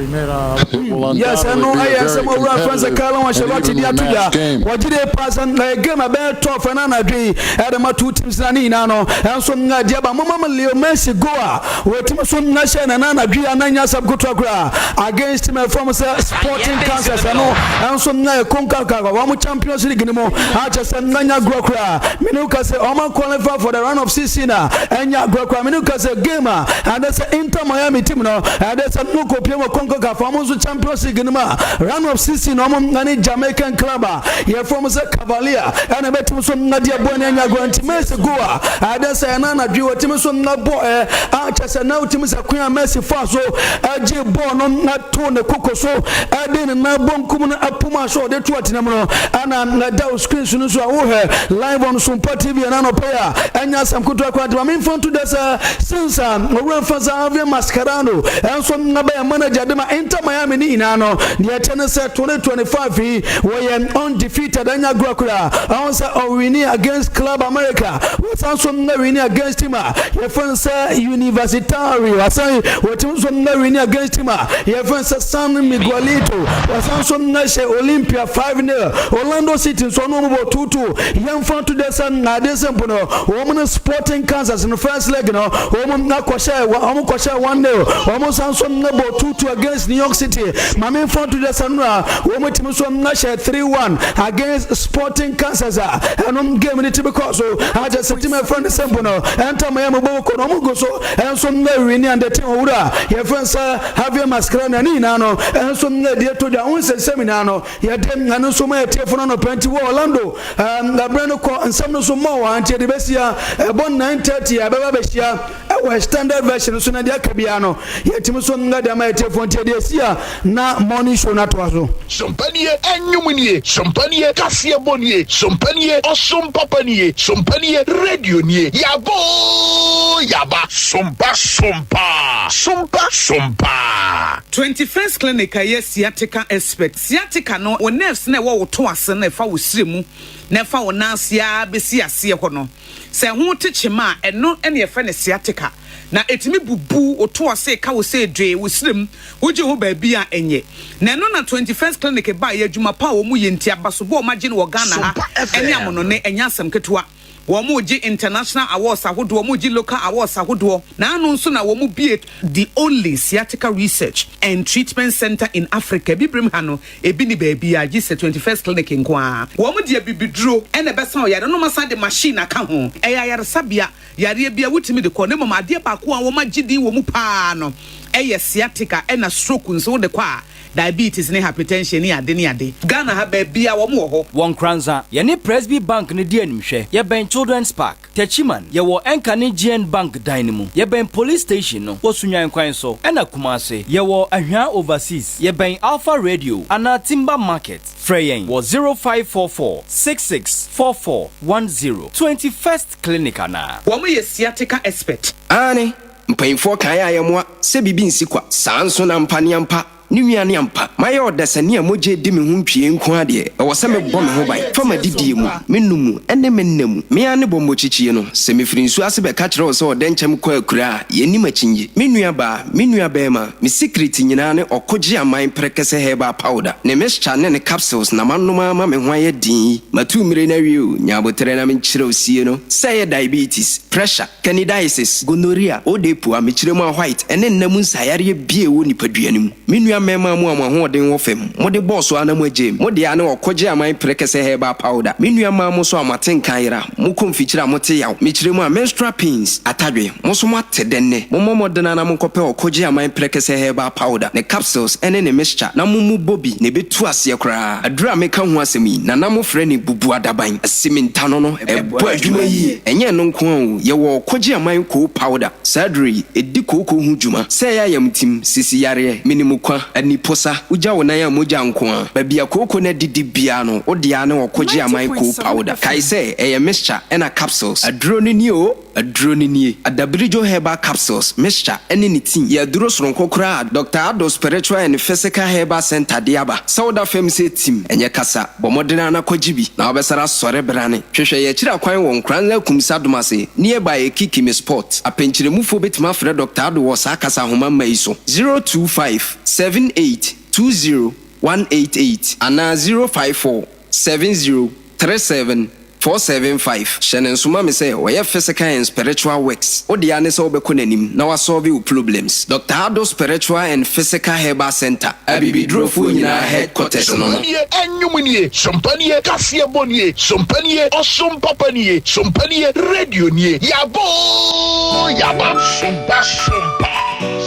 Yes, ɛno ɛyɛ nsɛm owura Francis Carlo Ancelotti de ato dwa. Wɔgye de paa sɛ ɛyɛ game a ɛbɛyɛ tough ɛna anadwo yi ɛde ma two teams na ne nyinaa no ɛnso na deɛ ba mama ma Leo Messi goal a wɔtumi so na hyɛ na na anadwo yi ana nya asɛm ketewa koraa against team ɛfam sɛ Sporting Kansas ɛno ɛnso na yɛ CONCACAF wɔn Champions League no mu akyɛ sɛ na nya agorɔ koraa mene ka sɛ wɔn qualify for the round of 16 a ɛnya agorɔ koraa mene ka sɛ game a ɛde sɛ Inter Miami team no ɛde sɛ no kɔpie wɔ CONCACAF wɔn nso Champions League no mu a round of 16 wɔn ne Jamaican club a yɛfrɛ wɔn sɛ Cavalier ɛna ɛbɛtumi so na deɛ bɔ ne anya agorɔ nti Messi go a ɛde sɛ ɛna anadwo wɔtumi so na bɔ ɛ akyɛ sɛ na wotumi sɛ kwan a Messi fa so ɛgye bɔɔl no na to ne koko so ɛde ne nan bonkum no apum a so ɔde to atena mu no ɛna ɛda wo screen so no so a wohwɛ live on Sompa TV ɛna anɔpɛ yi a ɛnyɛ asɛm ketewa koraa nti ma memfa nto dɛ sɛ since a owura mfa sɛ Javier Mascherano ɛnso abɛyɛ manager de ma Inter Miami ne nyinaa no deɛ ɛkyɛ ne sɛ 2025 yi wɔyɛ undefeated ɛnyɛ agorɔ koraa ɛho sɛ ɔwini against Club America wɔsan so na wini against team a yɛfrɛ no sɛ Universitario asan wɔtumi nso na wini against team a yɛfrɛ no sɛ San Miguelito wɔsan so na hyɛ Olympia 5-0 Orlando City nso ɔno wɔn bɔ 2-2 yɛmfa nto dɛ sɛ adeɛ sɛ mpo no wɔn ne Sporting Kansas no first leg no wɔn akɔhyɛ wɔn kɔhyɛ 1-0 wɔn san so na bɔ 2-2 against New York City. Ma memfa nto dwa sɛ nnora wɔn tumi nso ahyɛ 3-1 against Sporting Kansas a ɛno game no tumi kɔɔ so akyɛ sɛ team a yɛfrɛ no sɛ mpo no Inter Miami bɔ kɔ no wɔn gu so nso wini and the team owura yɛfrɛ no sɛ Javier Mascherano ne nyinaa no nso ɛde ato dwa ho nsɛnsɛm nyinaa no yɛde ɛno nso ma yɛtiefo no anɔpa nti wɔ Orlando ɛberɛ no kɔ nsɛm no so mmɔ wɔ nti yɛde bɛsia ɛbɔ 9:30 a ɛbɛba bɛhyia ɛwɔ extended version so na deɛ aka biara no yɛtumi so nga de ama yɛtiefoɔ nti yɛde asi a na morning show no atoa so. Sompa nie, ɛnwom nie, sompa nie, kaseɛbɔ nie, sompa nie, ɔsom papa nie, sompa nie, radio nie, yaba oo yaba. Sompa sompa, sompa sompa. 21st Clinic a ɛyɛ sciatica expert. Sciatica no, wo nerves no a ɛwɔ wo to ase no a ɛfa wo srɛ mu na ɛfa wo nan ase ara bɛsi aseɛ hɔ no, Sɛ ɛho te kyema a, ɛno na yɛfrɛ no sciatica, na ɛtumi bubu wo to ase ka wo sɛ dwee wo serem, wogye ho baabi a ɛnyɛ. Na ɛno na 21st Clinic baeɛ, adwuma pa a wɔyɛ nti, abasobɔ a wɔagye no wɔ Ghana ha ne amonone, ɛnyɛ asɛm ketewa. Wɔregye international awards ahodoɔ, wɔregye local awards ahodoɔ, na ano nso na wɔbue the only sciatica research and treatment centre in Africa, Abibirem ha no, Ebi nni baabiara gye sɛ 21st Clinic nko ara. Wɔn de abibiduro na ɛbɛsa wo yare na wɔasan de machine aka ho. Ɛyɛ ayaresabea, yareɛ biara wotumi de kɔ na mmom adeɛ baako a wɔagye din wɔ mu pa ara no yɛ sciatica ɛna stroke nso wode kɔ a, diabetes ne hypertension ne ade ne ade. Ghana ha baabiara wɔn wɔ hɔ. Wɔ Nkoranza, yɛne Presby Bank no di animhwɛ. Yɛbɛn Children's Park. Techiman, yɛwɔ Ɛnkane GN Bank dan no mu. Yɛbɛn Police Station no wɔ Sunyani kwan so, ɛna Kumase, yɛwɔ Ahwea Overseas, yɛbɛn Alpha Radio anaa Timber Market. Frɛ yɛn wɔ 0544 66 44 10, 21st Clinic anaa. Wɔn yɛ sciatica expert. Aane, mpanyimfoɔ kae a yɛmmoa sɛ biribi nsi kwa, saa nso na ampa ne ampa Ne nua ne ampa, mayɛ ɔdasani a mogya redi me ho ntwie nko ara deɛ, ɛwɔ sɛ mebɔ me ho ban fa m'adidie mu, me nom mu, ne me nna mu. Me ara ne bɔmmɔkyikyie no, sɛ mefiri nsuo ase bɛka kyerɛ wo sɛ ɔdɛnkyɛm kɔ akuraa a, yɛnnim akyinnye. Me nua baa, me nua barima, me sikiriti nyinaa ne ɔkogye aman prɛkɛsɛ herbal powder, ne mixture ne ne capsules na manom ara ma me ho ayɛ den yi. Matu mmire no awie o, nya aboterɛ na menkyerɛ wo sie no, sɛ ɛyɛ diabetes, pressure, Candidiasis, gonorrhea, odepu, amekyerɛ mu a white, ne nna mu nsaeyareɛ bi a ɛwɔ nipadua no mu. Me nua mmarima mo a mo ahoɔden wɔ fam, mode bɔɔ so ara na moagyae mu. Mo dea ne ɔkogye aman prɛkɛsɛ herbal powder. Me nua mmaa mo nso a moate nka ayera, mokɔ mfikyire a mote yaw, mekyerɛ mu a menstrual pains, atadwe, mo nso moate dɛ nnɛ. Mommɔ mmɔden ara na monkɔpɛ ɔkogye aman prɛkɛsɛ herbal powder, ne capsules ne ne mixture na mommu bɔ bi na ɛbɛtu aseɛ koraa. Aduru a meka ho asɛm yi, Nana mofrɛ no bubuadaban, asimintano no, Ɛbɔ adwuma yie. Ɛnyɛ ɛno nko ara o, yɛwɔ Ɔkɔgye Aman Koo Powder. Saa aduro yi, ɛdi kooko ho dwuma. Sɛ ɛyɛ ayamtim, sisi yareɛ, menimukwa, aniposa, wogya wo nan a mogya nko ara. Baabi a kooko no adidi biara no, wo deɛ ara ne Ɔkɔgye Aman Koo Powder. Kae sɛ, ɛyɛ mixture ɛna capsules. Aduro no nie o! Aduro no nie, Adabirijo Herbal Capsules, Mixture, ne ne tea yɛ aduro soronko koraa a Dɔkta Addo Spiritual and Physical Herbal Centre de aba. Sɛ woda fam sɛ tim, ɛnyɛ kasa, bɔ mmɔden ara na kɔgye bi, na wobɛsare asɔre brane. Hwehwɛ yɛn akyiri akwan wɔ Nkoranza Kumsi Adomase, nearby Ekikimi Spot. Apɛnkyerɛmufoɔ bɛtumi afrɛ Dɔkta Addo wɔ saa kasa ahoma mma yi so, 025 78 20 188 anaa 054 70 37 475, Hyɛ no nso ma me sɛ ɔyɛ physical and spiritual works, wo dea ne sɛ wobɛkɔ n'anim na wasɔlve wo problems. Doctor Addo Spiritual and Physical Herbal Centre, Abibidurofoɔ nyinaa headquarters no no. Sompa nie, ɛnwom nie, sompa nie, kaseɛbɔ nie, sompa nie, ɔsom papa nie, sompa nie, radio nie, yaba oo yaba. Sompa sompa,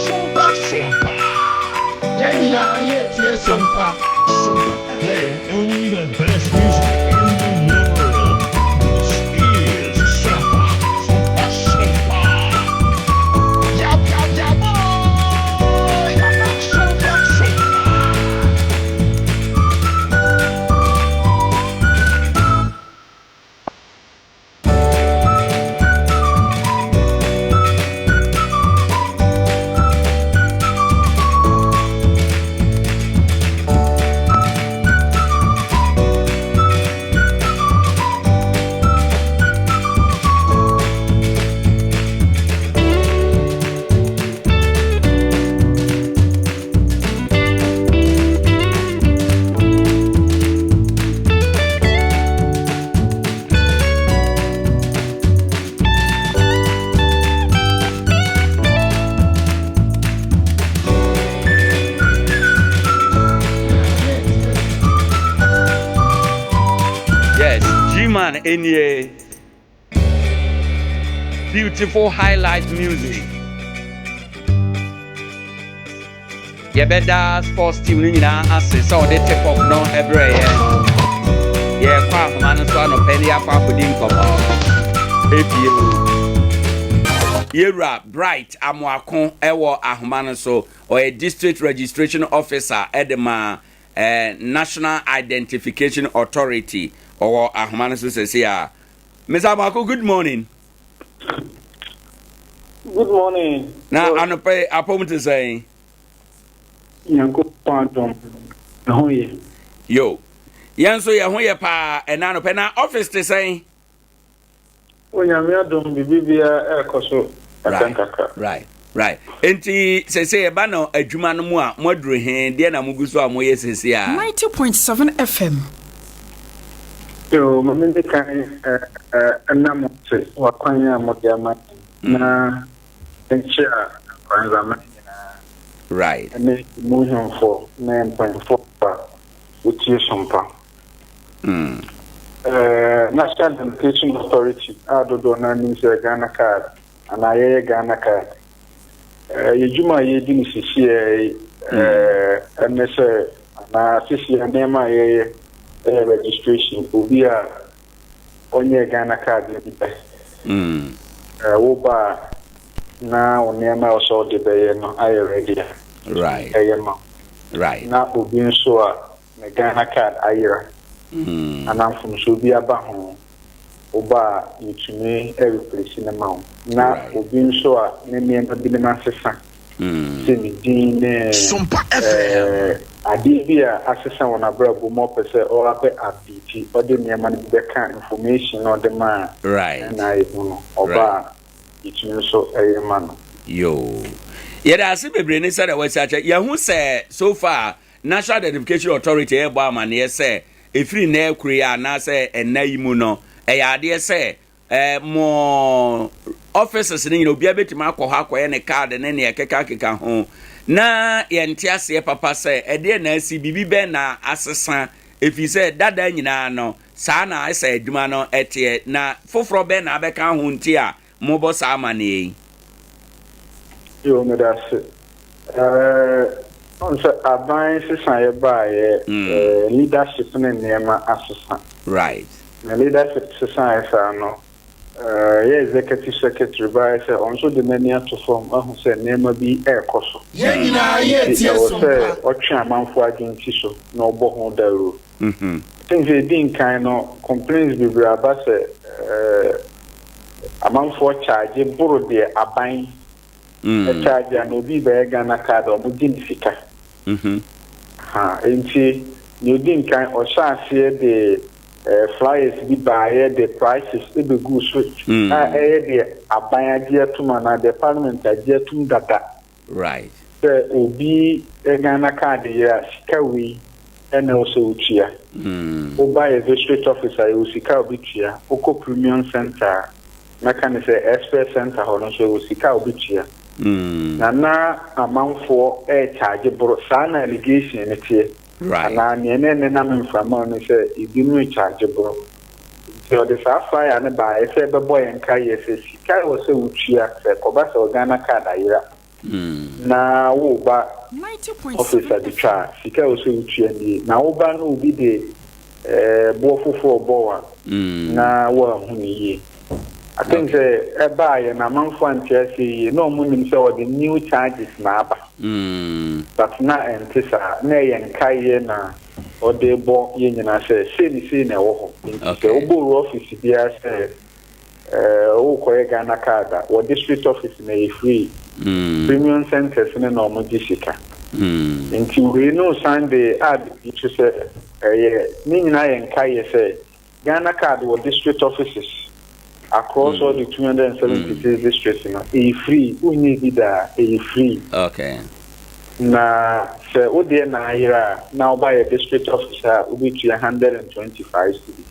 sompa sompa, yɛn nyinaa yɛtie sompa, sompa. Playing only the best music in the world. This is Sompa, Sompa, Sompa. Yab, yab, yab, oh, yab, Sompa, Sompa. Man nie. Beautiful highlife music. Yɛbɛda sports team no nyinaa ase sɛ ɔde tip off no brɛɛ yɛn. Yɛrekɔ ahoma no so anɔpa yi na yɛakɔ akɔdi nkɔmmɔ. Ebio. Yɛwura Bright Amoako wɔ ahoma no so. Ɔyɛ District Registration Officer de ma National Identification Authority. Ɔwɔ ahoma no so sɛsi a. Mr. Amoako, good morning. Good morning. Na anɔpa yi apɔm te sɛn? Nyankopɔn adom, ɛho yɛ. Yo, yɛn nso yɛn ho yɛ paa ɛna anɔpa na office te sɛn? Onyame adom biribiara ɛrekɔ so kakra nkakra. Right, right. Enti sese yɛba no adwuma no mu a moaduru he deɛ na mogu so a moyɛ sese a? 90.7 FM. Yoo, ma mendi kan nna mo ase wɔ akwan a mode ama yɛn na nkyia Nkranzaman nyinaa Right. ne emu hemfo ne mpanyimfo a wotie som pa. National Identification Authority a dodoɔ no ara nim sɛ Ghana Card anaa yɛyɛ Ghana Card. Yɛ dwuma a yɛredi no sisiɛ yi ne sɛ anaa sisiɛ nneɛma a yɛyɛ yɛ registration. Obi a ɔnyɛɛ Ghana Card bi da, woba a na wo nneɛma a ɛwɔ sɛ wode bɛyɛ no ayɛ ready a, ɛyɛ ma wo. Na obi nso a ne Ghana card ayera anaa mfomsoɔ bi aba ho, woba a yɛtumi replace no ma wo. Na obi nso a ne nneɛma binom asesa, sɛ ne din ne adeɛ bi a asesa wɔ n'abrabɔ mu a ɔpɛ sɛ ɔabɛ update, ɔde nneɛma no bi bɛka information no a ɔde maa NIA ho no, ɔba a yɛtumi nso yɛ ma no. Yoo. Yɛda ase bebree ne sɛdeɛ wasi akyɛ. Yɛahu sɛ so far National Identification Authority rebɔ amaneɛ sɛ ɛfiri nnɛ rekoro yi anaasɛ ɛnna yi mu no, ɛyɛ adeɛ sɛ eh, mo offices no nyina obiara bɛtumi akɔ hɔ akɔyɛ ne card ne neɛ ɛkekakeka ho. Na yɛnte aseɛ papa sɛ ɛdeɛ na asi, biribi bɛn na asesa, ɛfiri sɛ dada nyinaa no saa na ayɛ sɛ adwuma no teɛ, na foforɔ bɛn na abɛka ho nti a mobɔ saa amanneɛ yi? Yoo meda ase. Ɛɛ wohu sɛ aban sesaeɛ baeɛ ɛɛ leadership ne nneɛma asesa. Right. Na leadership sesaeɛ saa no ɛɛ yɛ executive secretary baeɛ sɛ ɔno nso de n'ani ato fam ahu sɛ nneɛma bi ɛrekɔ so. Yɛn nyinaa yɛ Nti tie ɛwɔ som sɛ pa. ɔtwe amanfoɔ adwene si so na ɔbɔ ho dawuro. I think sɛ ɛdi nkan no complaints bebree aba sɛ ɛɛ amanfoɔ charge boro deɛ aban charge a na obi bɛyɛ Ghana card a wɔn gye ne sika. Ha nti nea odi nkan ɔhyɛ aseɛ de flyers bi baayɛ de prices ebegu so a ɛyɛ deɛ aban agye atum anaa deɛ parliament agye atum dada. Sɛ obi Ghana card yɛ a sika wei ɛna ɛwɔ sɛ wotua. Woba yɛ district office a yɛwɔ sika a wobɛtua. Wokɔ premium center a mɛka ne sɛ expert center hɔ no nso yɛwɔ sika a wobɛtua. Na amanfoɔ ɛɛkyagye boro saa na allegation no teɛ. Anaa nea ne nenam mframa no sɛ ebinom rekyagye boro. Nti ɔde saa flyer no baeɛ sɛ ɛbɛbɔ yɛn ka yɛ sɛ sika a ɛwɔ sɛ wotua sɛ ɛkɔba sɛ wo Ghana card ayera na woba office abɛtwa a sika a ɛwɔ sɛ wotua nie. Na woba na obi de boɔ foforɔ bɔ wo a na woanhu no yie. I think sɛ ɛbaeɛ no amanfoɔ ante aseɛ yie na ɔmo nim sɛ ɔde new charges na aba. But na ɛnte saa. Na ɛyɛ nkaeɛ na ɔde bɔ yɛn nyinaa sɛ sei ne sei na ɛwɔ hɔ. Nti sɛ wobɔ wura office biara sɛ wokɔyɛ Ghana card a, wɔ district office na ɛyɛ free. Premium centers no na ɔmo gye sika. Nti wei no san de add bi to sɛ ɛyɛ ne nyinaa yɛ nkaeɛ sɛ Ghana card wɔ district offices across all the 276 districts no ɛyɛ free. Wonyɛ bi daa, ɛyɛ free. Na sɛ wo deɛ na ayera a na woba yɛ district office a wobɛtua 125 cedis.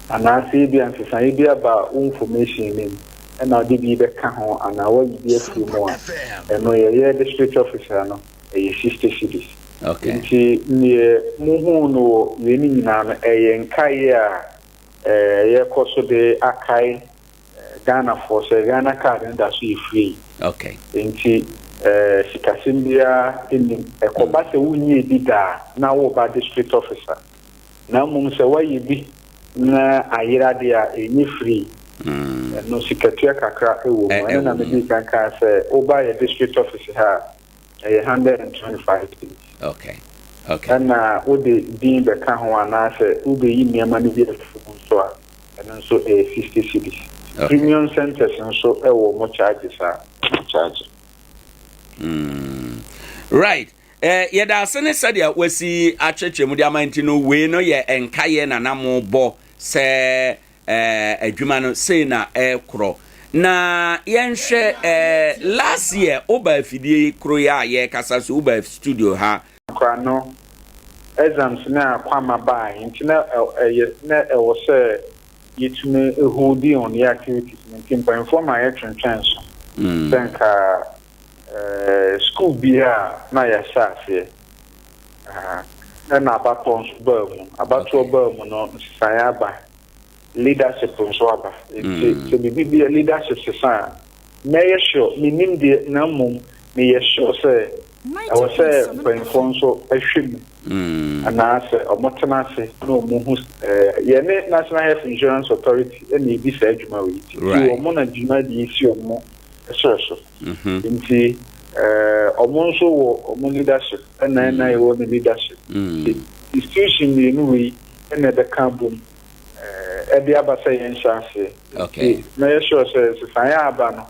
Anaasɛ ebi a nsesaeɛ bi aba wo information no mu ɛna wode bi bɛka ho anaa woayi bi afiri mu a ɛno yɛyɛ district officer no ɛyɛ 60 cedis. Nti neɛ muhuu no wɔ wei no nyinaa no ɛyɛ nkaeɛ a yɛrekɔ so de akae Ghanafoɔ sɛ Ghana card no da so yɛ free. Okay. Nti sikasɛm biara nnim. Ɛkɔba sɛ wonyɛɛ bi da a, na woreba district office a. Na mmom sɛ woayɛ bi na ayera deɛ a, ɛnyɛ free. Ɛno sikatua kakra wɔ mu. Ɛno na medii kan kaa sɛ woba yɛ district office ha a, ɛyɛ 125 cedis. Okay. Okay. Ɛna wode din bɛka ho anaasɛ wobɛyi nneɛma no bi afiri mu nso a, ɛno nso ɛyɛ 60 cedis. Okay. Premium centres nso wɔ wɔn charges a wɔn charge. Right. Eh, yɛda ase ne sɛdeɛ wasi akyerɛkyerɛ mu de ama nti no wei no yɛ nkaeɛ na na mobɔ sɛ eh, adwuma no sei na ɛkorɔ. Na yɛnhwɛ eh, last year woba afidie koro yi a yɛrekasa so woba studio ha. Koraa no exams no a Kwama bae nti na ɛyɛ na ɛwɔ sɛ yɛtumi holdi on yɛ activities no nti mpanyinfoɔ ma yɛtwentwɛn so sɛ nka Sukuu bi a na yɛahyɛ aseɛ, ɛna abatoɔ nso baa mu. Abatoɔ baa mu no, nsesaeɛ aba, leadership nso aba. Nti sɛ biribi bi leadership sesa a, mɛyɛ sure, mennim deɛ na mmom meyɛ sure sɛ ɛwɔ sɛ mpanyinfoɔ nso hwɛ mu anaasɛ wɔtena ase na wɔhu yɛne National Health Insurance Authority na ɛdi saa adwuma wei nti wɔn na dwumadie si wɔn serɛ so. Nti ɔmo nso wɔ ɔmo leadership ɛna ɛna yɛwɔ ne leadership. Nti institution mmienu wei ɛna ɛbɛka abom ɛde aba sɛ yɛnhyɛ aseɛ. Nti mɛyɛ sure sɛ nsesaeɛ a aba no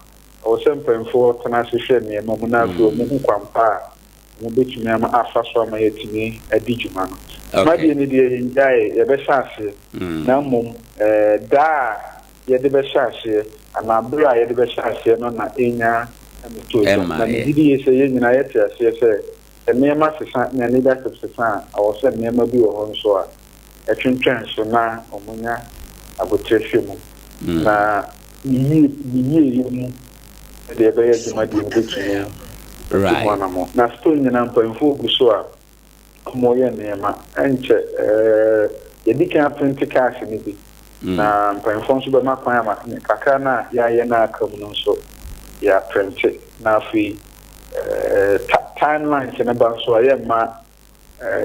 ɛwɔ sɛ mpanyinfoɔ tena ase hwɛ nneɛma mu na afei ɔmo hu kwan pa a ɔmo bɛtumi ama afa so ama yɛatumi adi dwuma no. Dwumadie no deɛ yɛngyaeɛ, yɛbɛhyɛ aseɛ na mmom da a yɛde bɛhyɛ aseɛ anaa berɛ a yɛde bɛhyɛ aseɛ no na ɛnya mmɛtɔɔ dwa. Na megye di yie sɛ yɛn nyinaa yɛte aseɛ sɛ, sɛ nneɛma sesa na leadership sesa a, ɛwɔ sɛ nneɛma bi wɔ hɔ nso a ɛtwentwɛn so na wɔnya aboterɛ hwɛ mu na ne yie ne yieyɛ mu deɛ ɛbɛyɛ adwuma deɛ wɔbɛtumi atu ho anammɔn. Na still nyinaa mpanimfoɔ gu so a wɔyɛ nneɛma. Ɛnkyɛ yɛadi kan aprente cars no bi, na mpanyimfoɔ nso bɛma kwan ama kakra no a yɛayɛ no a aka mu no nso yɛaprente. Na afei timelines no ba nso a, yɛmma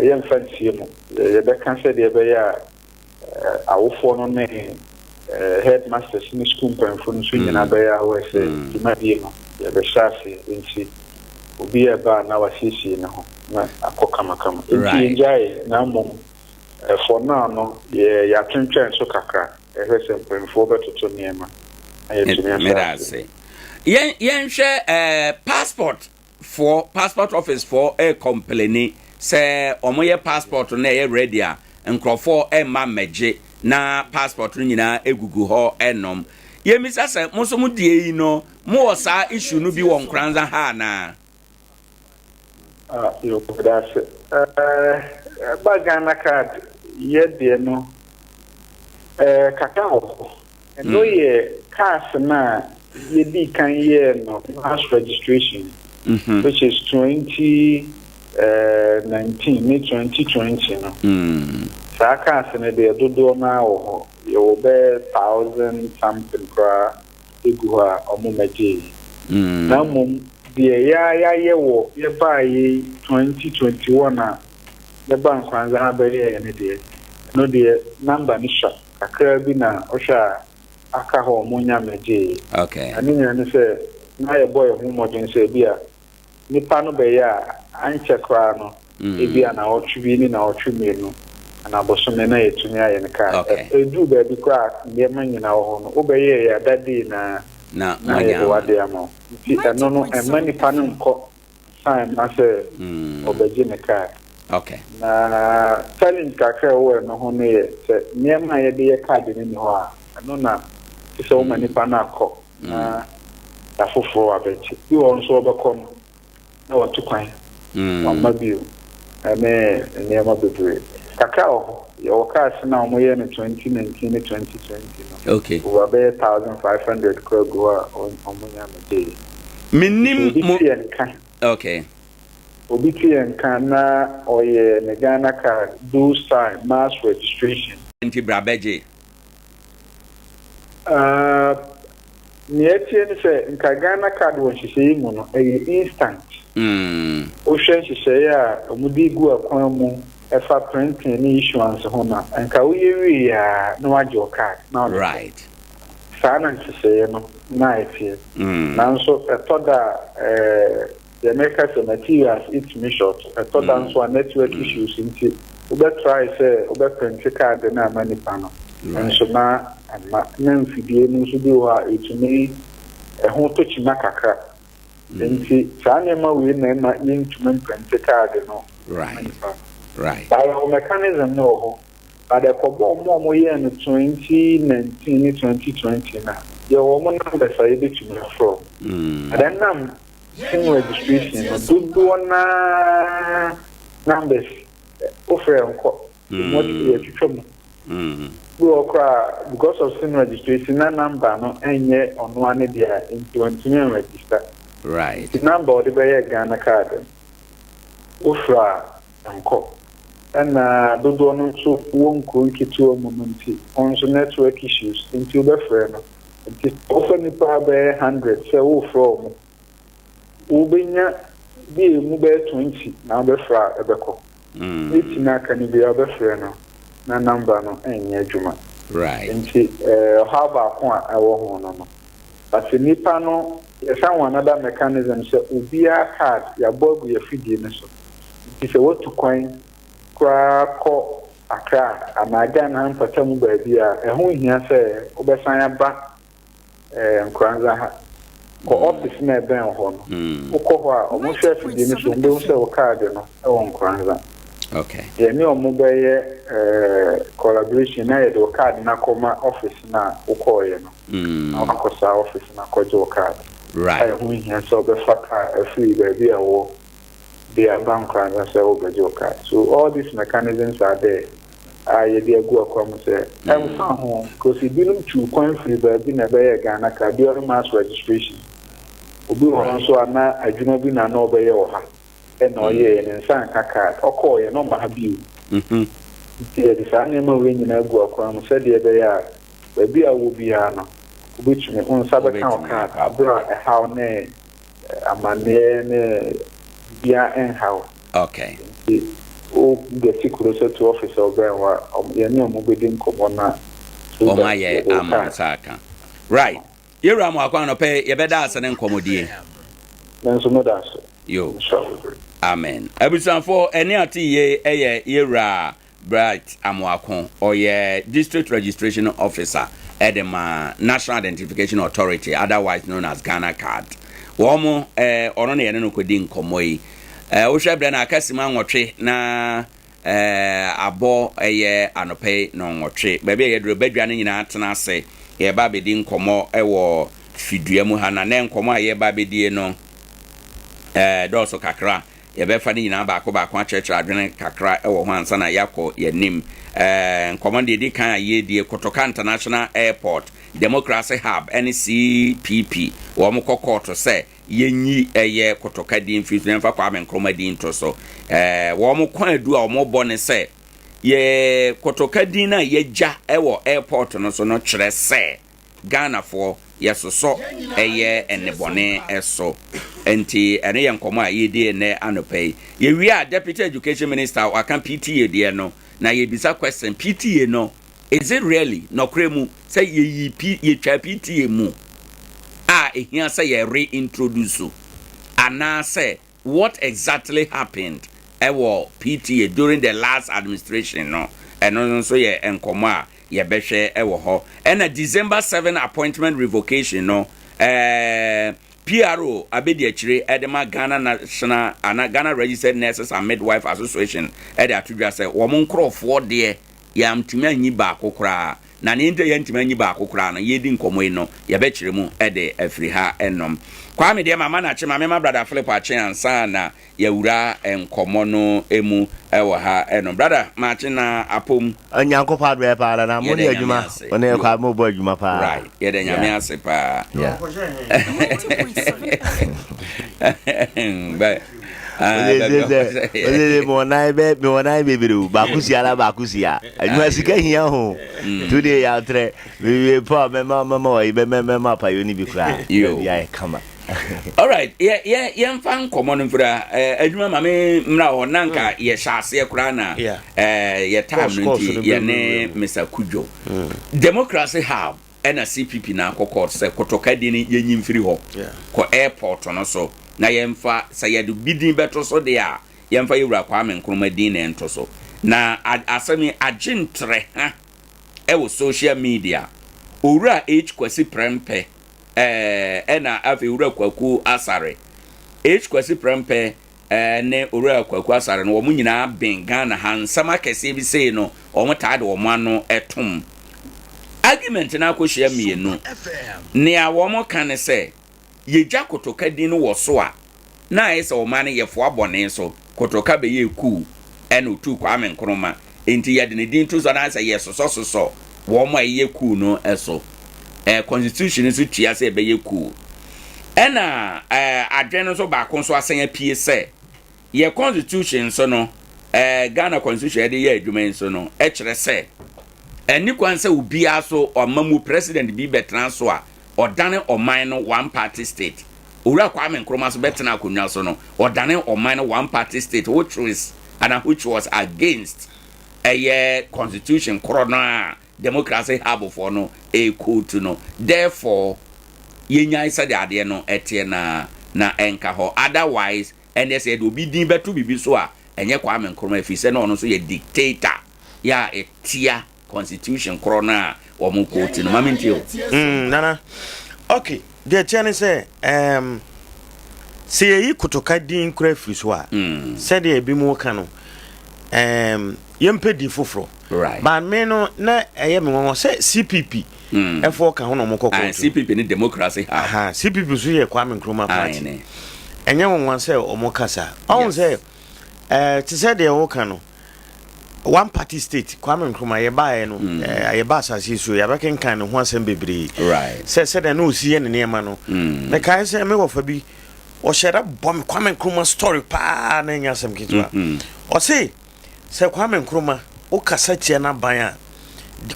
yɛmfa nsie mu. Yɛbɛka sɛdeɛ ɛbɛyɛ a awofoɔ no ne headmasters ne sukuu mpanyinfoɔ no nso nyinaa bɛyɛ aware sɛ dwumadie no yɛbɛhyɛ aseɛ nti obi ɛba a na wasiesie ne ho na akɔ kamakama. Nti yɛngyae na mmom for now no yɛ yɛatwentwɛn so kakra ɛhwɛ sɛ mpanyinfoɔ bɛtoto nneɛma na yɛtumi ahyɛ aseɛ. Yɛn yɛnhwɛ passport foɔ passport office foɔ ɛrekɔmpleni sɛ wɔn yɛ passport no ɛyɛ ready a nkorɔfoɔ ɛmma mmɛgye na passport no nyinaa ɛgugu hɔ ɛnom. Yɛmmisa sɛ mo nso mo deɛ yi no mo wɔ saa issue no bi wɔ Nkoranza ha anaa? Ah, yo, meda ase. Eh, ɛba Ghana card yɛ deɛ no, eh, kakra wɔ hɔ. Ɛno yɛ cars no a yɛdii kan yɛɛ no mass registration which is 2019 ne 2020 no. Saa cars no deɛ dodoɔ no ara wɔ hɔ. Yɛwɔ bɛyɛ thousand something koraa gu hɔ a wɔmmɛgyeeɛ. Na mmom deɛ yɛn ara yɛayɛ wɔ yɛbaeɛ yi 2021 a yɛbaa Nkoranza ha bɛyɛeɛ no deɛ, ɛno deɛ number no sua. Kakraa bi na wohwɛ a aka hɔ a wɔnnya mmɛgyee. Okay. Na ne nyinaa ne sɛ na yɛbɔ yɛn ho mmɔden sɛ ebia nipa no bɛyɛ a ankyɛ koraa no ebia naawɔtwe bi ne naawɔtwe mmienu anaa bosome na yɛatumi ayɛ no kaa. Okay. Ɛduru baabi koraa a nneɛma nyinaa wɔ hɔ no wobɛyɛɛ yɛ ada dei na Na na moanya yɛde ama. w'ade ama wo. Nti ɛno no ɛmma nipa no nkɔ sign ma sɛ ɔbɛgye ne car. Okay. Na challenge kakra a ɛwɔ ɛno ho no yɛ sɛ nneɛma a yɛde yɛ card no nni hɔ a, ɛno na te sɛ woma nipa no akɔ na da foforɔ wabɛgye. Bi wɔ hɔ nso ɔbɛkɔ no na watu kwan, wamma bio ɛne nneɛma bebree. Kakra wɔ hɔ, yɛwɔ cars no a wɔyɛɛ no 2019 ne 2020 no, Okay. over bɛyɛ 1500 koraa gu hɔ a wɔnnya mmɛgyeeɛ. Mennim Obi mo. te yɛn nka. Okay. Obi te yɛn nka na ɔyɛ ne Ghana card those time mass registration. Nti bra bɛgye. Uh, nea ɛteɛ ne sɛ nka Ghana card wɔ nhyehyɛeɛ mu no, ɛyɛ instant. Wohwɛ nhyehyɛeɛ a wɔde gu akwan mu ɛfa printing ne issuance ho no a, nka woyɛ wie a na woagye wo card na wode kɔ. Right. Saa na nhyehyɛeɛ no na ɛteɛ. Nanso ɛtɔ da a, eh, Deɛ meka sɛ materials tumi short, ɛtɔ da nso a network issues nti wobɛ try sɛ wobɛ printe card no ama nipa no nso na ɛmma. Na mfidie no nso bi wɔ hɔ a ɛtumi ɛho tɔ kyima kakra. Nti saa nneɛma wei na ɛma yɛntumi mprinte card no mma nipa no. But yɛwɔ mechanism no wɔ hɔ but ɛkɔbɔ wɔn a wɔyɛɛ no 2019 ne 2020 no a, yɛwɔ wɔn numbers a yɛbɛtumi afrɛ wɔn. But ɛnam Sim registration no dodoɔ no ara numbers wofrɛ nkɔ emu yɛtwitwa mu bi wɔ koraa because of sim registration na number no ɛnyɛ ɔno ara ne deɛ a nti ɔntumi nregister right nti number ɔde bɛyɛ Ghana card no wofrɛ a nkɔ ɛna dodoɔ no nso wɔ nkuro nketewa mu no nti wɔn nso network issues nti wobɛfrɛ no Nti sɛ wofa nnipa bɛyɛ hundred sɛ worefrɛ wɔn, wobɛnya bi a ɛmu bɛyɛ 20 na wobɛfrɛ a ɛbɛkɔ. Eighty no a aka no biara wobɛfrɛ no na number no nyɛ adwuma. Nti ɔhaw baako a ɛwɔ ho no no. But nnipa no, yɛsan wɔ another mechanism sɛ obiara card yɛabɔ agu yɛn afidie no so. Nti sɛ woatu kwan koraa kɔ Accra anaa Ghana ha mpɔtam baabi a, ɛho nhia sɛ wobɛsan aba Nkoranza ha. Kɔ office no a ɛbɛn wo hɔ no. Wokɔ hɔ a, wɔhwɛ afidie no so, wɔbɛhu sɛ wo kaade no wɔ Nkoranza. Yɛne wɔn bɛyɛ collaboration na yɛde wo kaade no akɔma office no a wokɔeɛ no, na woakɔ saa office no akɔgye wo kaade. A ɛho nhia sɛ wobɛfa kaa afiri baabi a wowɔ de aba nkoranza sɛ wobɛgye wo card. So all these mechanisms are there a yɛde agu akwan mu sɛ ɛmfa ho because ebinom tuu kwan firi baabi na ɛbɛyɛɛ Ghana card during mass registration. Obi wɔ hɔ nso a na adwuma bi na na ɔbɛyɛ wɔ ha ɛna ɔyɛeɛ ne nsa anka card ɔkɔɔeɛ na ɔmma ha bio. Nti yɛde saa nneɛma wei nyinaa agu akwan mu sɛdeɛ ɛbɛyɛ a baabi a wowɔ biara no wobɛtumi wo nsa bɛka wo Wobɛtumi card akɔ aberɛ a ɛhaw ne amanneɛ ne biribiara nha wo. Okay. Nti wo gɛti closer to office a ɔbɛn wo a, yɛne ɔmo bɛdi nkɔmmɔ na so Wɔn that ayɛ yɛde wo ama wo car. nsa aka. Right. Yɛwura Amoako anɔpa yi yɛbɛda ase ne nkɔmmɔdie. Me nso meda ase. Yo. Nhyira wo bebree. Amen. Abusuafoɔ, ɛne ate yie yɛ yɛwura Bright Amoako, ɔyɛ District Registration Officer de ma National Identification Authority, otherwise known as Ghana Card. Wɔn, eh, ɔno na yɛne no kɔdi nkɔmmɔ yi. Eh, wohwɛ berɛ no aka sima nwɔtwe na eh, abɔ ɛyɛ anɔpa yi nnɔnwɔtwe. Baabi a yɛduru, badwa no nyinaa tena ase. Yɛreba abɛdi nkɔmmɔ wɔ fidua mu ha, na nɛ nkɔmmɔ a yɛreba abɛdie no eh, dɔɔso kakra. Yɛbɛfa ne nyinaa baako baako akyerɛkyerɛ adwene kakra wɔ ho ansa na yɛakɔ yɛn anim. Ɛɛ, nkɔmmɔ no deɛ ɛdi kan a yɛredie, Kotoka International Airport, Democracy Hub ne CPP, wɔn kɔ kɔɔto sɛ yɛnyi ɛyɛ Kotoka din mfiri so na yɛmfa Kwame Nkrumah din nto so. Ɛɛ, wɔn kwaadu a wɔbɔ ne sɛ, yɛ Kotoka din no a yɛagya wɔ airport no so no kyerɛ sɛ, Ghanafoɔ yɛsosɔ ɛyɛ nnebɔne so. Nti ɛno yɛ nkɔmmɔ a yɛredi nnɛ anɔpa yi. Yɛwie a Deputy Education Minister waka PTA deɛ no na yɛbisa question PTA no is it really nɔkorɛ mu sɛ yɛyi P yɛtwaa PTA mu a ɛhia sɛ yɛ reintroduce anaasɛ What exactly happened wɔ PTA during the last administration no, ɛno nso yɛ nkɔmmɔ a yɛbɛhwɛ wɔ hɔ. Ɛna December 7 appointment revocation no, eh, PRO abɛdiakyire de ma Ghana National ana Ghana Registered Nurses and Midwife Association de ato dwa sɛ wɔn nkorɔfoɔ deɛ yɛantumi anyi baako koraa. Na nea enti a yɛantumi anyi baako koraa no, yɛredi nkɔmmɔ yi no, yɛbɛkyerɛ mu de afiri ha nnom. Kwame deɛ mama no akye, ma mema Brada Philip akye ansa na yɛawura nkɔmmɔ no mu wɔ ha nom. Brada, makye na apom. Onyankopɔn adom yɛ paa nana mo ne Yɛda Nyame adwuma ase. mo ne Kwame mo bɔ adwuma paa. Right, yɛda Nyame Yeah. ase paa. Yeah. Bɛ. Ɔsɛ mewɔ nan bɛ mewɔ nan bebree o baako si ala baako si a adwuma sika hia ho tu deɛ yɛatrɛ mewie po a mɛma mɛma wɔyi mɛma mɛma apayo no bi koraa baabi ayɛ kama. Alright, yɛ yɛ yɛmfa nkɔmɔ no mfira adwuma ma me mmra hɔ na nka mm. yɛhyɛ aseɛ koraa na yɛ time no nti yɛne Mr. Kudjo mm. Democracy Hub ɛna CPP na akɔ court sɛ kotoka din no yɛnyi mfiri hɔ kɔ airport no so na yɛmfa sɛ yɛde bi din bɛto so deɛ a yɛmfa yɛwura Kwame Nkrumah din na ɛnto so na asɛm yi agye ntrɛ ha ɛwɔ social media Owura H Kwasi Prempeh ɛɛ ɛna afei Owura Kwaku Asare H Kwasi Prempeh ne Owura Kwaku Asare no wɔn nyinaa ben Ghana ha nsɛm akɛseɛ bi sei no wɔn taa de wɔn ano tom. Argument no akɔhyia mmienu. Nea wɔn ka ne sɛ yɛgya kotoka din no wɔ so a na ayɛ sɛ ɔman no yɛfoa bɔne so. Kotoka bɛyɛɛ kuu ɛna otuu Kwame Nkrumah enti yɛde ne din to so anaasɛ yɛsosɔsosɔ wɔn a ɛyɛ kuu no so. Eh, constitution no nso tua sɛ ɛbɛyɛ kuu. Ɛna eh, adwene no nso baako nso asan apue sɛ yɛ constitution nso no, eh, Ghana constitution yɛde yɛ adwuma yi nso no, ɛkyerɛ sɛ ɛni kwan sɛ obiara so ɔma mu president bi bɛtena so a ɔdane ɔman no one party state. Owura Kwame Nkrumah so bɛtena akonnwa so no, ɔdane ɔman no one party state which is and which was against ɛyɛ constitution korɔ no a Democracy Hub foɔ no ɛrekootu no. Therefore, yɛnyae sɛdeɛ adeɛ no ɛteɛ no ara na ɛnka hɔ. Otherwise, ɛnneɛ sɛ yɛde obi din bɛto biribi so a, ɛnyɛ Kwame Nkrumah ɛfiri sɛ na ɔno nso yɛ dictator yɛ a ɛtia constitution korɔ no a wɔn kootu no. Ma mentie o. Mm, Nana. Ok, deɛ ɛteɛ ne sɛ, um, sɛ yɛyi kotoka din kora firi so a, mm. sɛdeɛ ebi mu ka no, um, yɛmpɛ din foforɔ. Right. But me no, na ɛyɛ me nwanwa sɛ CPP mm. ɛfoɔ ka ho na wɔn kɔ kɔɔto. CPP ne Democracy Hub. Aha, CPP nso yɛ Kwame Nkrumah party. Ɛnyɛ nwanwa sɛ wɔn kasa. Ɔhun sɛ, ɛɛ te sɛ deɛ wɔka no, one party state Kwame Nkrumah yɛbaeɛ no mm. eh, yɛba asase so yɛabɛkenkan ne ho asɛm bebree sɛ sɛdeɛ na ɔsi yɛ ne nneɛma no mm. mekae sɛ me wɔfa bi ɔhyɛ da bɔ me Kwame Nkrumah story paa na ɛnyɛ asɛm ketewa mm-hmm. ɔse sɛ Kwame Nkrumah wokasa tia no aban a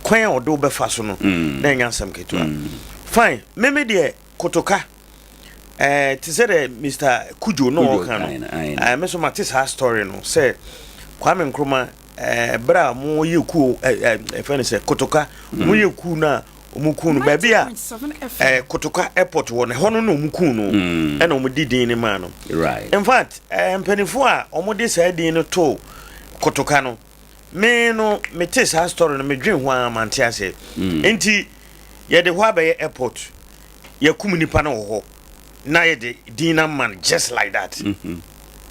kwan a ɔde wobɛfa so no mm. na ɛnyɛ asɛm ketewa fine meme deɛ kotoka Eh, te sɛ dɛ Mr. Kujo na ɔka no. Eh, me so mate saa story no sɛ Kwame Nkrumah eh, berɛ a wɔyɛ kuo eh, eh, ɛfɛ no sɛ Kotoka, mm. wɔyɛ kuo no a wɔn kuo no baabi a eh, Kotoka airport wɔ no ɛhɔ no na wɔn kuo no mm. ɛna wɔn di din no maa no. Right. In fact, eh, mpanimfoɔ a wɔn de saa din no to Kotoka no, me no mete saa story no medwen ho ara mante aseɛ. Mm. Nti yɛde hɔ abɛyɛ airport. yɛkum nipa no wɔ hɔ na yɛde din no ama no just like that mm-hmm.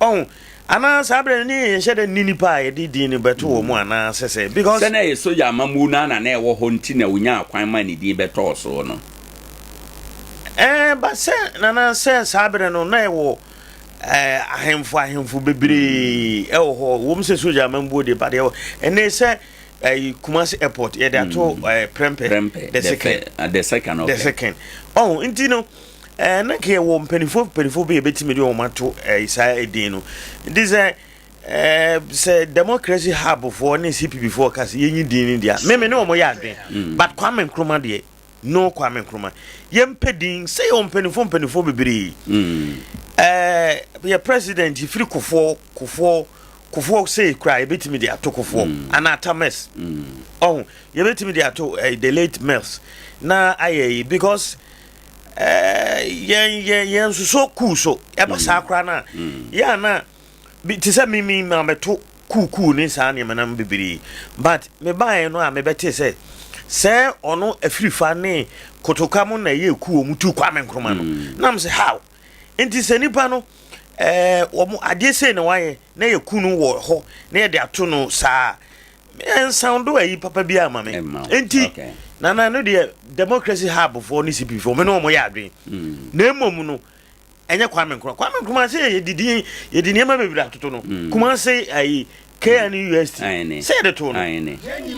ɔho anaa saa berɛ no ne yɛnhyɛ dɛ nni nipa a yɛde din no bɛto wɔ mu anaa sɛ sɛ because sɛ na ɛyɛ sogya amammuo no ana na ɛwɔ hɔ nti na ɔnyaa kwan ma ne din bɛtɔɔ so no ɛɛ eh, ba sɛ nana sɛ saa berɛ no na ɛwɔ ɛɛ eh, ahemfo ahemfo bebree mm. ɛwɔ hɔ wɔm sɛ sogya amammuo deɛ ba deɛ ɛnɛ sɛ ɛyi Kumasi airport yɛde ato mm. ɛɛ Prempeh the second ah, the second okay the second ɔho nti no ɛɛ na kɛ wɔ mpanimfoɔ mpanimfoɔ bi yɛbɛtumi de wɔn ato ɛɛ saa edin no nti sɛ ɛɛ sɛ democracy hub foɔ ne CPP foɔ ka sɛ yɛnyi din no deɛ mɛmɛ ne wɔn yɛ adwen mm. but Kwame Nkrumah deɛ No Kwame Nkrumah. Yɛmpɛ din sɛ yɛwɔ mpanimfoɔ mpanimfoɔ bebree. Mm. Ɛɛ yɛ president firi Kufuor Kufuor Kufuor sei koraa yɛbɛtumi de ato Kufuor mm. anaa Atta Mills. Mm. Ɔho yɛbɛtumi de ato eh, the late Mills na ayɛ yi because eh, yɛn yɛn yɛn nsoso kuu so ɛba saa koraa na mm. yɛ ana Bi te sɛ me me ma mɛto kuukuu ne saa nneɛma nam bebree but me baeɛ no a mebɛtee sɛ sɛ ɔno afirifa ne kotoka mo na ɛyɛ kuo wɔn tu Kwame Nkrumah no mm. nam sɛ how nti sɛ nipa no ɛɛ wɔn adeɛ sei na wayɛ na yɛ ku no wɔ hɔ na yɛde ato no saa nsando ayi papa bi ama me nti nana no deɛ democracy hub foɔ ne CP foɔ me ne wɔn yɛ adwene mm. na mmom no Ɛnyɛ Kwame Nkrumah. Kwame Nkrumah sɛ yɛde din yɛde nneɛma bebree atoto no. Mm. Kumasi ayi KNUST sɛ yɛde to no.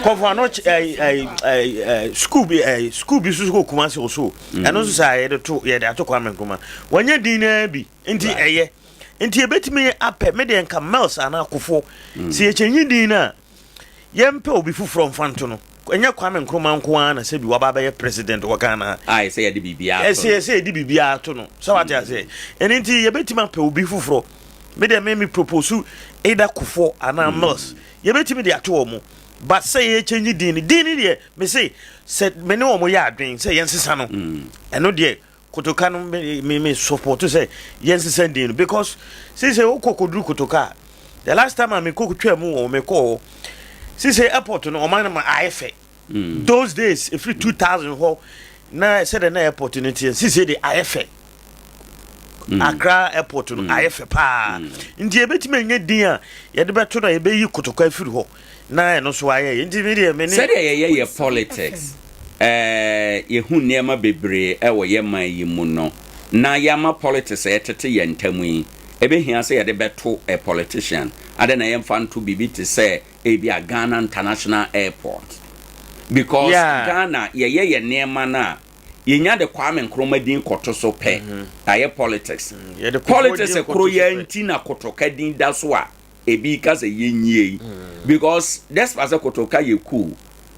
Kɔfɔ ano ayi ayi ayi sukuu bi ayi sukuu bi soso kɔ Kumasi ɔso. Mm. Ɛno nso sɛ yɛde to yɛde ato Kwame Nkrumah. Wɔnyɛ din naa bi nti ɛyɛ. Nti yɛbɛtumi apɛ, me deɛ nka Mills anaa Kufuor. Sɛ yɛkyɛnyi din no a, yɛmpɛ obi foforɔ mfa nto no. Ɛnyɛ Kwame Nkrumah nko ara na sɛbi waba abɛyɛ president wɔ Ghana ha. A ɛsɛ yɛde biribiara to no. Ɛsɛ ɛsɛ yɛde biribiara to no. Sɛ wate aseɛ. Ɛno nti yɛbɛtumi apɛ obi foforɔ. Me deɛ me me propose either Kufuor anaa Mills. Yɛbɛtumi de ato wɔn. But sɛ yɛkyɛnyi din no, din no deɛ me se sɛ me ne wɔn yɛ adwene sɛ yɛnsesa no. Ɛno deɛ Kotoka no me me me support sɛ yɛnsesa din no because sise wokɔ kɔduru Kotoka a the last time a mekɔ twaa mu wɔ mekɔɔ hɔ sise airport no ɔman no ma ayɛ fɛ mm. those days ɛfiri 2000 hɔ na sɛdeɛ na airport no teɛ sise de ayɛ fɛ mm. Accra airport no mm. ayɛ fɛ paa mm. nti yɛbɛtumi anya din a yɛde bɛto no a yɛbɛyi Kotoka afiri hɔ na ɛno nso ayɛ yɛ nti me deɛ me ne. Sɛdeɛ yɛyɛ yɛ politics ɛɛ yɛhu nneɛma bebree ɛwɔ yɛ man yi mu no na yɛama politics a ɛtete yɛn ntam yi ɛbɛhia sɛ yɛde bɛto a politician adɛn na yɛmfa nto biribi te sɛ ebi a Ghana International Airport because Yeah. Ghana yɛyɛ yɛ nneɛma no a yɛnya de Kwame Nkrumah din kɔto so pɛ ayɛ politics Yɛde Kufuor politics din kɔto koro so yɛ pɛ. nti na kotoka din da so a ebi ka sɛ yɛnyie yi because despite sɛ kotoka yɛ cool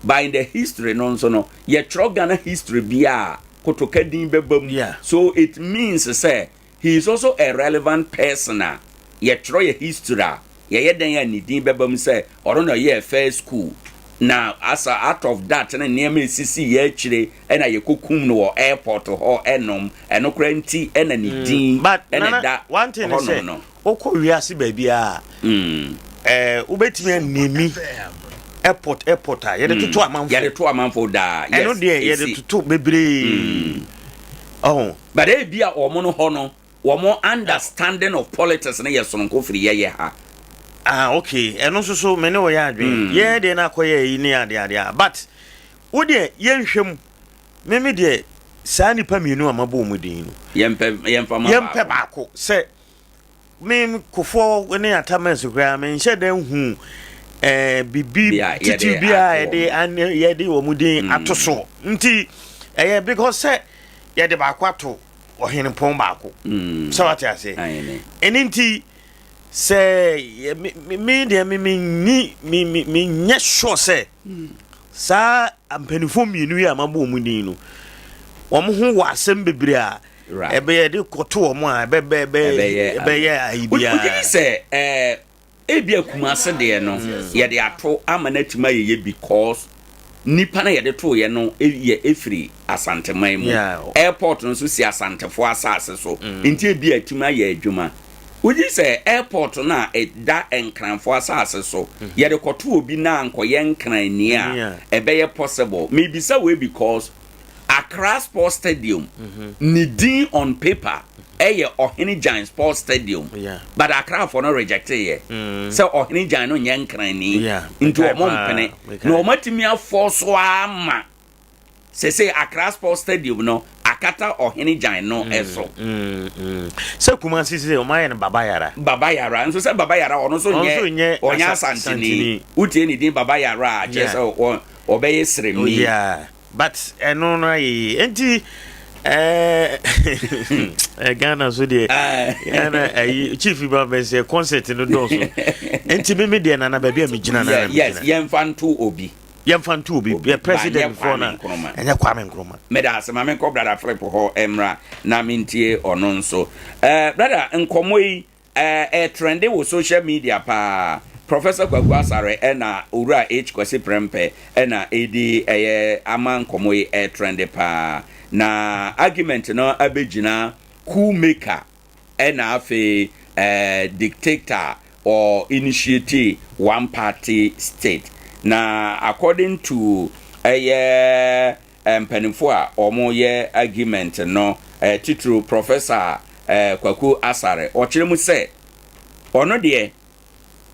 but in the history no nso no yɛtwerɛ Ghana history bi a kotoka din bɛba mu Yeah. so it means sɛ he is also a relevant person a yɛtwerɛ yɛ history a yɛyɛ dɛn a ne din bɛba mu sɛ ɔno na ɔyɛɛ first school na asa out of that ne nneɛma esisi yɛ akyire ɛna yɛkɔkum no wɔ airport hɔ ɛnom ɛno koraa nti ɛna ne din But ɛna Nana, ɛda one thing is hɔnom sɛ no. wokɔ wiase baabiara a wobɛtumi anemi airport airport a yɛde toto amanfo. Yɛde to amanfo daa. Yes, ɛno deɛ yɛde esi. toto bebree. Ɔho. But ebi a wɔn no hɔ no wɔn understanding of politics no yɛ sononko firi yɛyɛ ha. Ah okay, ɛno nso so me ne wo yɛ adwene. Yɛn deɛ no akɔyɛ yi ne adeɛ adeɛ a but wo deɛ yɛnhwɛ mu. Me me deɛ saa nnipa mmienu a mabɔ wɔn din no. Yɛmpɛ yɛmfa ma Yɛmpɛ baako. baako sɛ me Kufuor ne Atta Mills koraa menhyɛ da nhu eh, bibi Bi a yɛde titiriw bi a ato yɛde wɔn. ane yɛde wɔn din ato soɔ nti ɛyɛ because sɛ yɛde baako ato ɔhenepɔn baako sɛ wate ase Aane. ɛne nti sɛ yɛ- me me- me deɛ me menni me me menyɛ sure sɛ saa mpanimfoɔ mmienu yi a mabɔ wɔn din no wɔn ho wɔ asɛm bebree a Right. ɛbɛyɛ de kɔto wɔn a ɛbɛbɛ Ɛbɛyɛ ɛbɛyɛ ayi Wogye di biara sɛ ɛɛ ebi a Kumase deɛ no yɛde ato ama no atumi ayɛ yɛ because nipa no yɛde to yɛ no yɛ efiri Asanteman mu. Yeah. Airport no nso si Asantefoɔ asase so nti ebi a atumi ayɛ adwuma. Wogye sɛ airport no a ɛda Nkranfoɔ asase so yɛde kɔto obi na ankɔyɛ Nkranni a Yeah. ɛbɛyɛ possible. Mebisa wei because Accra Sports Stadium ne din on paper ɛyɛ Ɔhene Gyan Sports Stadium Yeah. but Accrafoɔ no rejecte yɛ sɛ Ɔhene Gyan no nyɛ Nkranni Yeah, nti mekae ɔmo paa, mpene mekae. na ɔmo atumi afɔ so ama sese Accra Sports Stadium no akata Ɔhene Gyan no ɛso. Sɛ Kumasi sɛ ɔmo ayɛ no Baba Yara. Baba Yara nso sɛ Baba Yara ɔno nso Ɔno nso nyɛ nyɛ ɔnyɛ Asa- Asanteni Asanteni. wotie ne din Baba Yara a kyerɛ Yeah. sɛ ɔ- ɔbɛyɛ Sremni. Yeah, but ɛno no ayɛ yie nti ɛɛ Ghana so deɛ Ghana ayi chief ba bɛ sɛ concert no dɔɔso nti mi mi deɛ nana baabi a mi gyina nana mi Yes, gyina. yɛmfa nto obi. Yɛmfa nto obi yɛ president Ba, nyɛ fɔ na Kwame Nkrumah. ɛnyɛ Kwame Nkrumah. Meda ase ma menkɔ Brother Philip hɔ mmra na mentie ɔno nso. Eh, brother, nkɔmmɔ yi eh, eh, trende wɔ social media paa. Professor Kwaku Asare ɛna Owura H. Kwasi Prempeh ɛna ɛdi ɛyɛ ama nkɔmmɔ yi eh, trende paa. Na argument no abɛgyina coup maker ɛna afei eh, dictator or initiate one party state. Na according to ɛyɛ mpanimfoɔ a wɔyɛ argument no eh, titiri Professor eh, Kwaku Asare ɔkyerɛ mu sɛ ɔno deɛ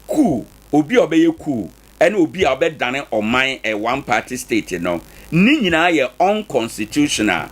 coup obi a ɔbɛyɛ coup ɛne obi a ɔbɛdane ɔman ɛ one party state no ne nyinaa yɛ unconstitutional.